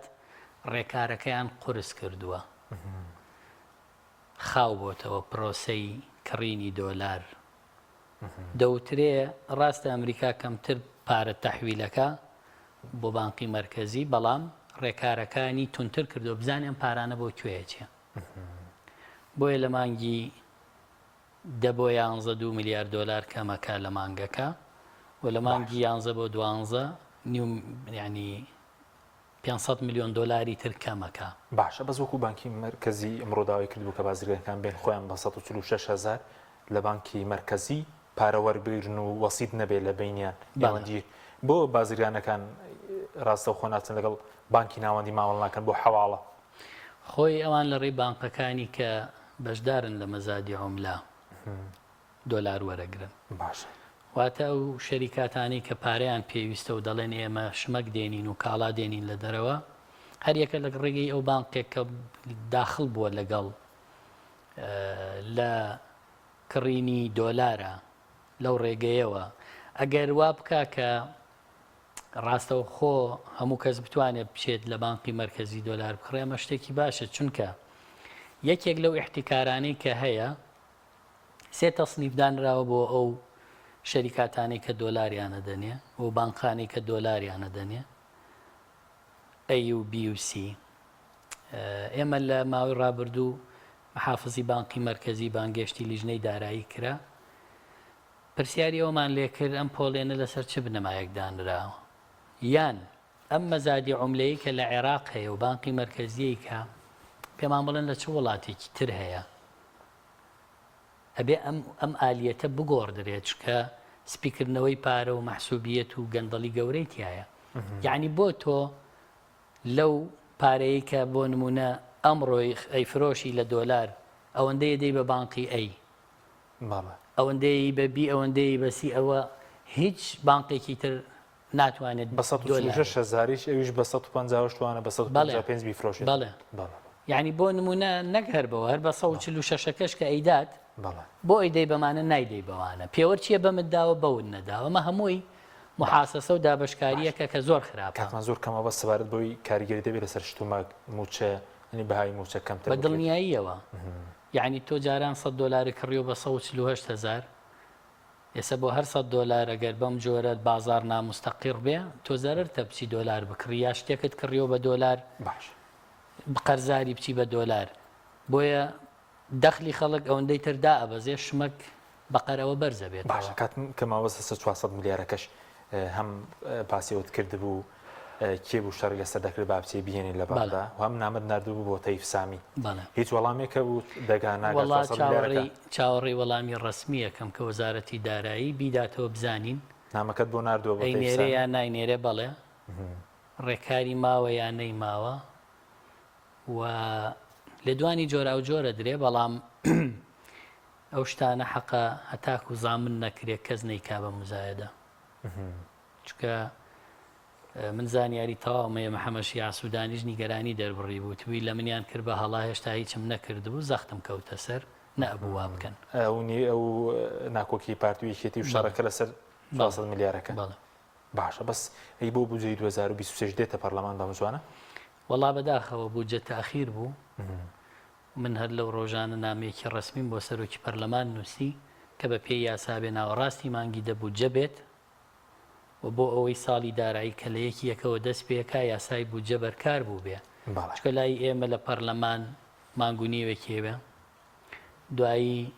ڕێکارەکەیان قورس کردووە خاو بۆتەوە پرۆسەی کڕینی دۆلار دەوترێ ڕاستە ئەمریکا کەمتر پارە تەحویلەکا بۆ بانقی مەرکەزی بەڵام ڕێکارەکانی تونتر کردوە بزانێ ئەم پارانە بۆ کوێ ئەچێ بۆیە لە مانگی دە بۆ یانزە دوو ملیار دۆلار کەمەکە لە مانگەکە و لە مانگی یانزە بۆ دوانزە نیو یعنی 500 ملیۆن دۆلاری تر کەمەکە. باشە بەس وەکو بانکی مەرکەزی ئەمڕۆ داوای کردبوو کە بازرگانەکان بێن خۆیان بە 146 هەزار لە بانکی مەرکەزی پارە وەربگرن و وەسیت نەبێت لە بەینیان نێوەندگیر بۆ بازرگانەکان ڕاستەوخۆ ناچن لەگەڵ بانکی ناوەندی مامەڵە ناکەن بۆ حەواڵە؟ خۆی ئەوان لە ڕێی بانقەکانی کە بەشدارن لە مەزادی عوملە دۆلار وەرەگرن. باشە. واتە ئەو شەریکاتانەی کە پارەیان پێویستە و دەڵێن ئێمە شمەک دێنین و کاڵا دێنین لە دەرەوە، هەر یەکە لە ڕێگەی ئەو بانقێک کە داخڵ بووە لەگەڵ لە کڕینی دۆلارە لەو ڕێگەیەوە ئەگەر وا بکا کە ڕاستەوخۆ هەموو کەس بتوانێت بچێت لە بانقی مەرکەزی دۆلار بکڕێ ئەمە شتێکی باشە چونکە یەکێک لەو ئیحتیکارانەی کە هەیە سێ تەسنیف دانراوە بۆ ئەو شەریکاتانەی کە دۆلاریان ئەدەنێ و بانقانەی کە دۆلاریان ئەدەنێ A و B و C ئێمە لە ماوەی ڕابردوو محافزی بانقی مەرکەزی بانگێشتی لیژنەی دارایی کرا پرسیاری ئەومان لێکرد ئەم پۆڵێنە لەسەر چ بنەمایەک دانراوە یان ئەم مەزادی عوملەیەی کە لە عێراق هەیە و بانقی مەرکەزیەی کە پێمان بڵێن لە چ وڵاتێکی تر هەیە ئەبێ ئەم ئەم ئالیەتە بگۆڕدرێت چونکە سپیکردنەوەی پارە و مەحسوبیەت و گەندەڵی گەورەی تایە یعنی بۆ تۆ لەو پارەیە کە بۆ نمونە ئەمڕۆی ئەیفرۆشی لە دۆلار ئەوەندەیە دەی بە بانقی ئەی ئەوەندەی بە بی ئەوەندەی بە سی ئەوە هیچ بانقێکی تر ناتوانێت بە 146 هەزاریش ئەویش بە 158 وانە بە 155 بیفرۆشێت. بەڵێ یعنی بۆ نمونە نەک هەر بەوە هەر بە 146ەکەش کە ئەیدات بۆ ئەیدەی بەمانە نایدەی بەوانە پێوەر چییە بەمت داوە بەوت نەداوە ئەمە هەمووی محاسەسە و دابەشکارییەکە کە زۆر خراپە. کاتمان زۆر کەمە بەس سەبارەت بەوەی کاریگەری دەبێت لەسەر شتومەک مووچە یعنی بەهای مووچە کەمتر بە دڵنیاییەوە. یەعنی تۆ جاران سەت دۆلارت کڕیوە بە 148 هەزار ئێستا بۆ هەر سەت دۆلار ئەگەر بەم جۆرە بازاڕ ناموستەقیڕ بێ تۆ زەرەرتە بچی دۆلار بکڕی یا شتێکت کڕیوە بە دۆلار باش قەرزاری بچی بە دۆلار بۆیە دەخلی خەڵک ئەوەندەی تر دائەبەزێ شمەک بەقەرەوە بەرز ئەبێتەوە. باشە کات کە ماوە سەر 400 ملیارەکەش هەم باسی ئەوت کردبوو کێ بوو شەڕی لەسەر دەکرد با بچێ بهێنین لە بەغدا و هەم نامەت ناردبوو بۆ تەیف سامی هیچ وەڵامێک هەبوو دەگا ناگا وەڵا 400 ملیارەکە؟ چاوەڕێی چاوەڕێی وەڵامی ڕەسمی ئەکەم کە وەزارەتی دارایی بیداتەوە بزانین نامەکەت بۆ ناردووە بۆ تەیف ئەینێرێ سامی؟ یا ناینێرێ بەڵێ ڕێکاری ماوە یا نەیماوە و لێدوانی جۆراوجۆر ئەدرێ بەڵام ئەو شتانە حەقە هەتاکو زامن نەکرێ کەس نەیکا بە موزایەدە چونکە من زانیاری تەواوم هەیە محەمەد شیاع سودانیش نیگەرانی دەربڕی بوو توی لە منیان کرد بە هەڵا هێشتا هیچم نەکردبوو زەختم کەوتە سەر نەئەبوو وا بکەن. ئەو ئەو ناکۆکی پارتی و یەکێتی و شەڕەکە لەسەر 400 ملیارەکە باشە بەس ئەی بۆ بودجەی 2023 دێتە پەرلەمان بەم زوانە؟ وەڵا بەداخەوە بودجە تاخیر بوو من هەر لەو ڕۆژانە نامەیەکی ڕەسمیم بۆ سەرۆکی پەرلەمان نووسی کە بە پێی یاسا بێ ناوەڕاستی مانگی دە بودجە بێت و بۆ ئەوەی ساڵی دارایی کە لە یەکی یەکەوە دەست پێکا یاسای بودجە بەرکار بووبێ چونکە لای ئێمە لە پەرلەمان مانگ و نیوێک هەیە دوایی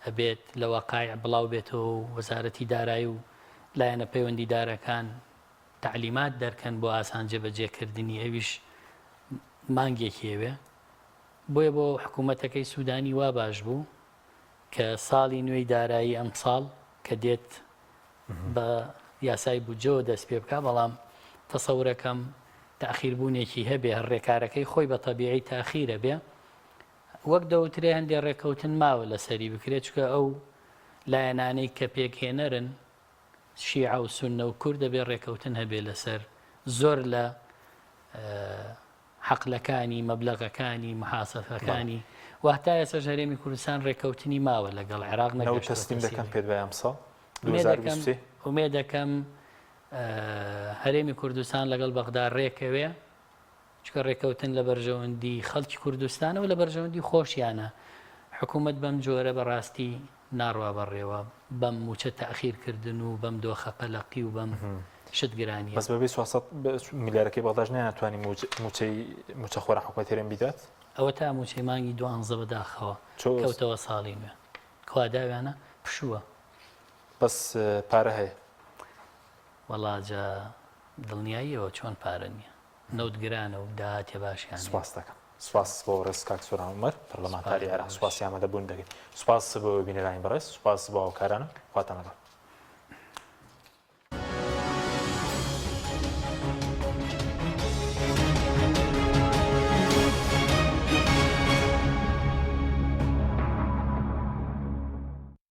ئەبێت لە وەقایع بڵاو بێتەوە و وەزارەتی دارایی و لایەنە پەیوەندیدارەکان تەعلیمات دەرکەن بۆ ئاسان جێبەجێکردنی ئەویش مانگێکی ئەوێ بۆیە بۆ حکوومەتەکەی سوودانی وا باش بوو کە ساڵی نوێی دارایی ئەمساڵ کە دێت بە یاسای بودجەوە دەست پێ بکا، بەڵام تەسەورەکەم تاخیر بوونێکی هەبێ، هەر ڕێکارەکەی خۆی بە تەبیعی تاخیر ئەبێ. وەک دەوترێ هەندێ ڕێککەوتن ماوە لەسەری بکرێ، چونکە ئەو لایەنانەی کە پێکهێنەرن شیعە و سوننە و کورد دەبێ ڕێککەوتن هەبێ لەسەر زۆر لە حەقلەکانی، مەبلەغەکانی، محاسەفەکانی و هەتا ئێستاش هەرێمی کوردستان ڕێککەوتنی ماوە لەگەڵ عێراق نەوت نەگەشتووەتە تەسلیم دەکەن سیغەی. پێت وایە ئەمساڵ ئومێدەکەم 2023؟ ئومێدەکەم هەرێمی کوردستان لەگەڵ بەغدا ڕێکەوێ چونکە ڕێککەوتن لە بەرژەوەندی خەڵکی کوردستانە و لە بەرژەوەندی خۆشیانە حکوومەت بەم جۆرە بەڕاستی ناڕوا بەڕێوە بەم مووچە تەئخیر کردن و بەم دۆخە قەلەقی و بەم شت گرانیە. بەس بەبێ 400 ملیارەکەی بەغداش نەیانتوانی مووچەی مووچەخۆران حکومەتی هەرێم بیدات؟ ئەوەتا مووچەی مانگی دوانزە بەداخەوە کەوتەوە ساڵی نوێ کوا داویانە پشووە. بەس پارە هەیە؟ وەڵا جا دڵنیاییەوە چۆن پارە نیە نەوت گرانە و داهاتێ باشیان نیە. سوپاست دەکەم. سوپاس بۆ بەڕێز کاک سۆران عومەر پەرلەمانتاری سوپاس بۆ عێراق ئێوەش. سوپاسی ئامادەبوون دەکەین. سوپاس بۆ بینەرانی بەڕێز سوپاس بۆ هاوکارانم خواتان لەگەڵ.